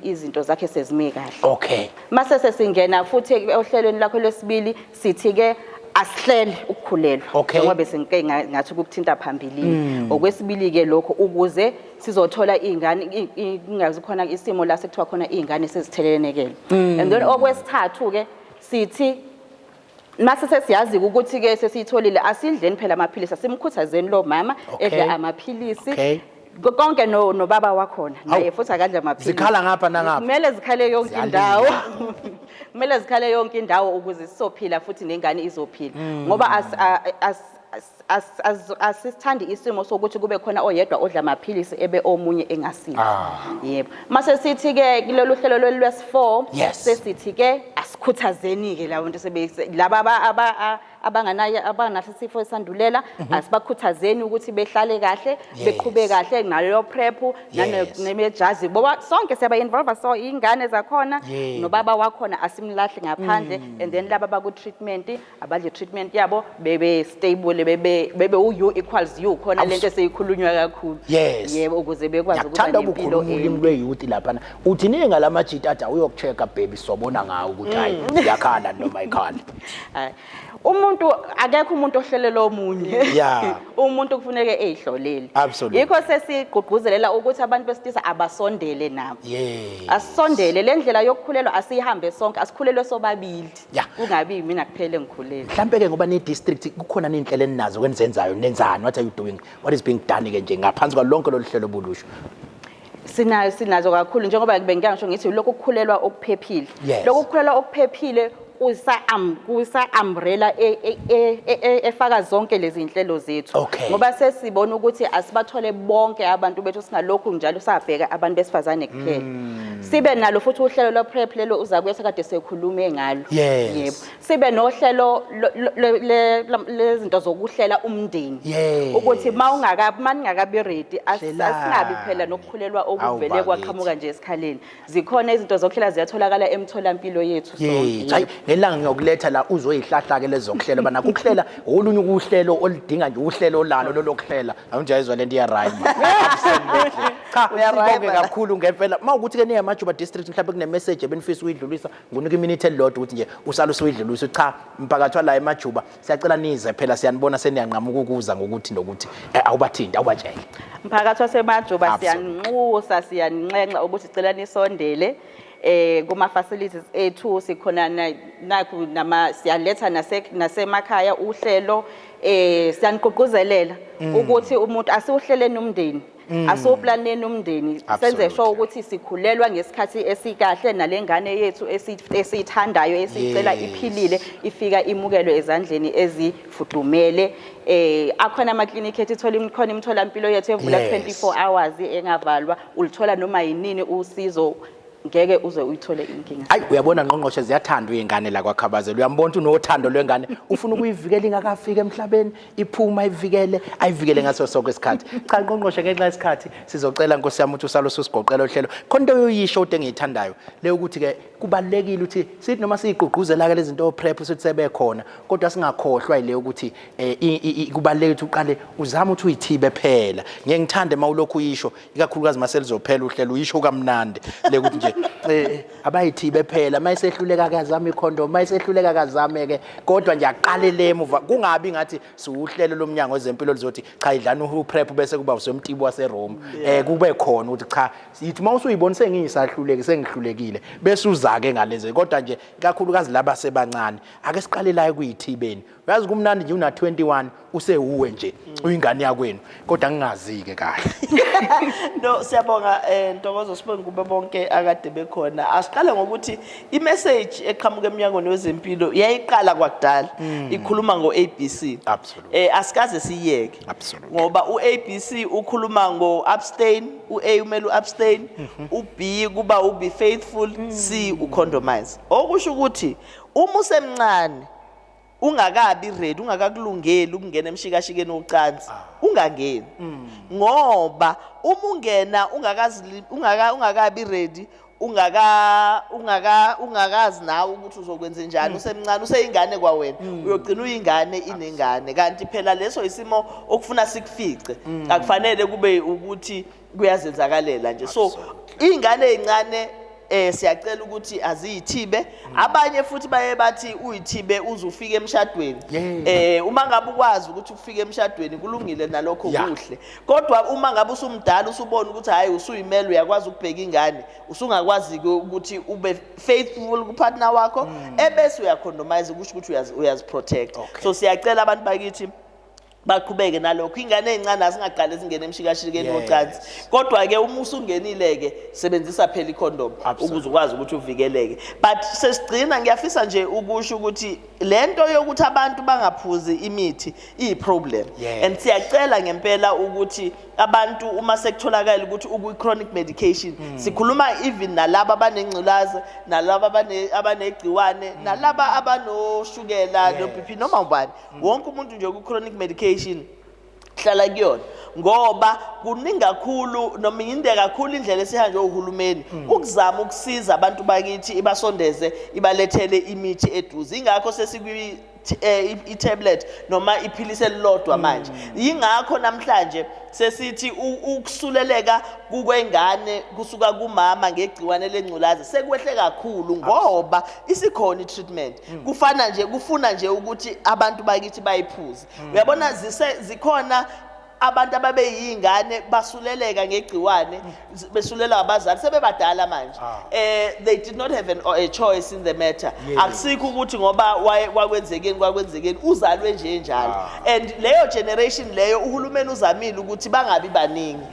izinto zakhe sezime kahle. Mase sesingena futhi ohlelweni lakho lwesibili, sithi ke asihlele ukukhulelwa. Njengoba bese ngike ngathi ukukuthinta phambilini. Okwesibili ke lokho, ukuze sizothola izingane, kungazi khona isimo la sekuthiwa khona izingane sezithelelekele. And then okwesithathu ke sithi mase sesiyazi ukuthi ke sesiyitholile, asidleni phela amaphilisi, asimkhuthazeni lo mama edle amaphilisi. Konke nobaba wakhona naye futhi akadle amaphilisi. Zikhala ngapha nangapha. Kumele zikhale yonke Ziyalila. indawo. Kumele zikhale yonke indawo ukuze sizophila futhi nengane izophila. Ngoba asisithandi isimo sokuthi kube khona oyedwa odla amaphilisi ebe omunye engasile. Yebo. Mase sithi ke kulolu hlelo lwesi-4, sesithi ke asikhuthazeni ke labo bantu laba abanganayo, abanganaso isifo esandulela, asibakhuthazeni ukuthi behlale kahle, beqhube kahle naleyo PrEP, nemejazi. Boba sonke siyaba involve, so ingane zakhona nobaba wakhona asimlahle ngaphandle, and then laba baku treatment abadle treatment yabo bebe stable, bebe bebe u-U equals U khona lento eseyikhulunywa kakhulu. Yes. Yebo, ukuze bekwazi ukuba Ngiyakuthanda nempilo ukukhuluma ulimi ende. lwe-youth laphana. Uthi ninga lamajita athi awuyokucheck-a baby, sobona ngawo ukuthi hayi iyakhala noma ayikhala. Hayi. Umuntu akekho umuntu ohlelela omunye. Umuntu kufuneke eyihlolele. Yikho sesigqugquzelela ukuthi abantu besilisa abasondele nabo. Asondele le ndlela yokukhulelwa, asihambe sonke, asikhulelwe sobabili. Kungabi mina kuphela engikhulelwe. Mhlambe ke ngoba ni district kukhona inhlelo eninazo kwenzenzayo, nenzani? What are you doing? What is being done ke nje ngaphansi kwalonke lolu hlelo obulusho? Sinazo kakhulu, njengoba bengiyangisho ngithi lokhu kukhulelwa okuphephile. Lokhu kukhulelwa okuphephile kusa umbrella efaka zonke lezi inhlelo zethu. Ngoba sesibona ukuthi asibathole bonke abantu bethu, singalokhu njalo sabheka abantu besifazane kuphela. Sibe nalo futhi uhlelo lwe PrEP lelo uzakuye sekade sekhulume ngalo. Yebo. Sibe nohlelo lezinto zokuhlela umndeni. Ukuthi maningakabi ready, asingabi phela nokukhulelwa okuvele kwaqhamuka nje esikhaleni. Zikhona izinto zokuhlela, ziyatholakala emtholampilo yethu sonke. Hayi, ngelanga ngiyokuletha la uzoyihlahla ke lezo kuhlela bana ukuhlela olunye ukuhlelo oludinga nje uhlelo lalo lolokuhlela. Awunjayizwa lento iya rhyme. Absolutely. Cha, Uyarhyme sibonge la. kakhulu ngempela. Mawukuthi ke niya Majuba district mhlawumbe kune message ebenifisa ukuyidlulisa, ngunika iminute elilodwa ukuthi nje usale usuyidlulisa. Cha, mphakathi wala eMajuba siyacela nize phela, siyanibona seniyanqamuka ukuza ngokuthi nokuthi, awubathinti, awubatshele. Mphakathi waseMajuba, siyanxusa, siyanxenxa ukuthi sicela nisondele kuma facilities ethu, sikhona nakhu nama siyaletha nasemakhaya uhlelo, siyanigqugquzelela ukuthi umuntu asiwuhleleni umndeni, asiwuplaneni umndeni, senze sure ukuthi sikhulelwa ngesikhathi esikahle nalengane yethu esiyithandayo, esiyicela iphilile, ifika imukelwe ezandleni ezifudumele. Akhona ama clinic ethu, ithola khona imitholampilo yethu evula 24 hours engavalwa, ulithola noma yinini usizo, ngeke uze uyithole inkinga. Hayi, uyabona ngqongqoshe, ziyathandwa izingane la kwaKhabazela. Uyambona ukuthi unothando lwengane, ufuna ukuyivikela ingakafiki emhlabeni, iphuma ivikele, ayivikele ngaso sonke isikhathi. Cha ngqongqoshe, ngenxa yesikhathi sizocela Nkosi yami ukuthi usale ususigoqela uhlelo. Khona into oyoyisho into engiyithandayo le ukuthi ke kubalekile ukuthi sithi noma siyigqugquzela ke lezi zinto PrEP sithi sebekhona, kodwa singakhohlwa ile ukuthi kubalekile ukuthi uqale uzame ukuthi uyithibe phela. Ngeke ngithande mawulokhu uyisho, ikakhulukazi mase lizophela uhlelo, uyisho kamnandi le ukuthi nje abayithibe phela, mayisehluleka kazame icondom, mayisehluleka kazame ke, kodwa nje aqale emuva, kungabi ngathi siwuhlelo lomnyango wezempilo lizothi cha idlana uPrEP bese kuba usomtibo waseRome. Kube khona ukuthi cha sithi mawusuyibona sengiyisahluleki, sengihlulekile, bese uzake ngalezi. Kodwa nje ikakhulukazi laba sebancane, ake siqale la ekuyithibeni. Uyazi kumnandi nje una 21 usewuwe nje uyingane yakwenu, kodwa ngingazi ke kahle. No, siyabonga Ntokozo, sibonge kube bonke akade bekhona. Asiqale ngokuthi i-message eqhamuka eminyangweni wezempilo yayiqala kwakudala ikhuluma ngo-ABC. Asikaze siyeke. Ngoba u-ABC ukhuluma ngo-abstain, u-A umele u-abstain, u-B kuba u-be faithful, C u-condomize. Okusho ukuthi uma usemncane ungakabi ready, ungakakulungeli ukungena emshikashikeni wocansi, ungangeni. Ngoba uma ungena ungakabi ready, ungakazi nawe ukuthi uzokwenza njani, usemncane, useyingane kwawena, uyogcina uyingane inengane. Kanti phela leso isimo okufuna sikufice, akufanele kube ukuthi kuyazenzakalela nje. So ingane ezincane siyacela ukuthi aziyithibe. Abanye futhi baye bathi uyithibe uze ufike emshadweni. Uma ngabe ukwazi ukuthi ufike emshadweni kulungile nalokho, kuhle. Kodwa uma ngabe usumdala usubona ukuthi hayi usuyimele, uyakwazi ukubheka ingane, usungakwazi ukuthi ube faithful kupartner wakho, ebese uyacondomize, kusho ukuthi uyaziprotect. So siyacela abantu bakithi baqhubeke nalokho. Ingane ezincane azingaqali zingene emshikashikeni wocansi, kodwa ke uma usungenile ke sebenzisa phela icondom ukuze ukwazi ukuthi uvikeleke. But sesigcina, ngiyafisa nje ukusho ukuthi lento yokuthi abantu bangaphuzi imithi iyi-problem. And siyacela ngempela ukuthi abantu uma sekutholakala ukuthi ukwi-chronic medication, sikhuluma even nalaba abanengculazi, nalaba abanegciwane, nalaba abanoshukela, no-BP, noma ubani, wonke umuntu nje ku-chronic medication hlala kuyona, ngoba kuningi kakhulu noma yinde kakhulu indlela esihanjwe uhulumeni ukuzama ukusiza abantu bakithi, ibasondeze, ibalethele imithi eduze. Ingakho sesikwi i-tablet noma iphilisi elilodwa manje. Yingakho namhlanje sesithi ukusuleleka kukwengane kusuka kumama ngegciwane lengculazi sekwehle kakhulu ngoba isikhona i-treatment. Kufana nje kufuna nje ukuthi abantu bakithi bayiphuze. Uyabona, zikhona abantu ababeyingane basuleleka ngegciwane, besulelwa abazali sebebadala manje. They did not have a choice in the matter. Akusikho ukuthi ngoba kwakwenzekeni kwakwenzekeni, uzalwe nje njalo. And leyo generation leyo uhulumeni uzamile ukuthi bangabi baningi.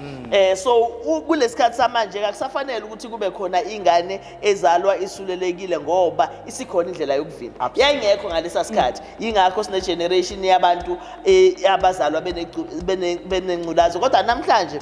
So kulesikhathi samanje akusafanele ukuthi kube khona ingane ezalwa isulelekile ngoba isikhona indlela yokuvimba. Yayingekho ngalesa sikhathi. Yingakho sine generation yabantu abazalwa benengculazi. Kodwa namhlanje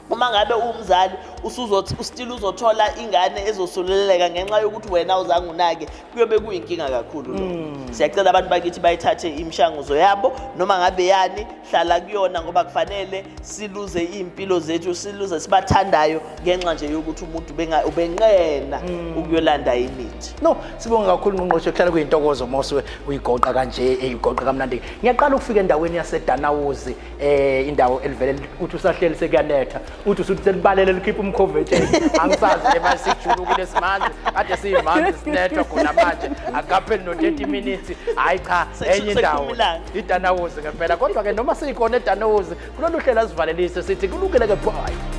uma ngabe umzali usuzothi ustill uzothola ingane ezosuleleka ngenxa yokuthi wena uzange unake, kuyobe kuyinkinga kakhulu lokho. Siyacela abantu bakithi bayithathe imishanguzo yabo, noma ngabe yani, hlala kuyona, ngoba kufanele siluze iy'mpilo zethu, siluze sibathandayo ngenxa nje yokuthi umuntu ubenqena ukuyolanda imithi. No, sibonga kakhulu, ngqongqoshe. Kuhlala kuyintokozo mose uyigoqa kanje, uyigoqa kamnandi. Ngiyaqala ukufika endaweni yaseDanawuzi, indawo elivele uthi usahleli sekuyanetha, uthi usuthi selibalele likhipha umkhovetsheni. Angisazi ke manje, sijulukile, simanzi, kade siyimanzi, sinethwa khona manje, akapheli no 30 minutes. Hayi cha, enye indawo. Sekuphuma ilanga. IDanawuzi ngempela. Kodwa ke noma siyikhona eDanawuzi kulolu hlelo, asivalelise sithi kulungile ke, bye.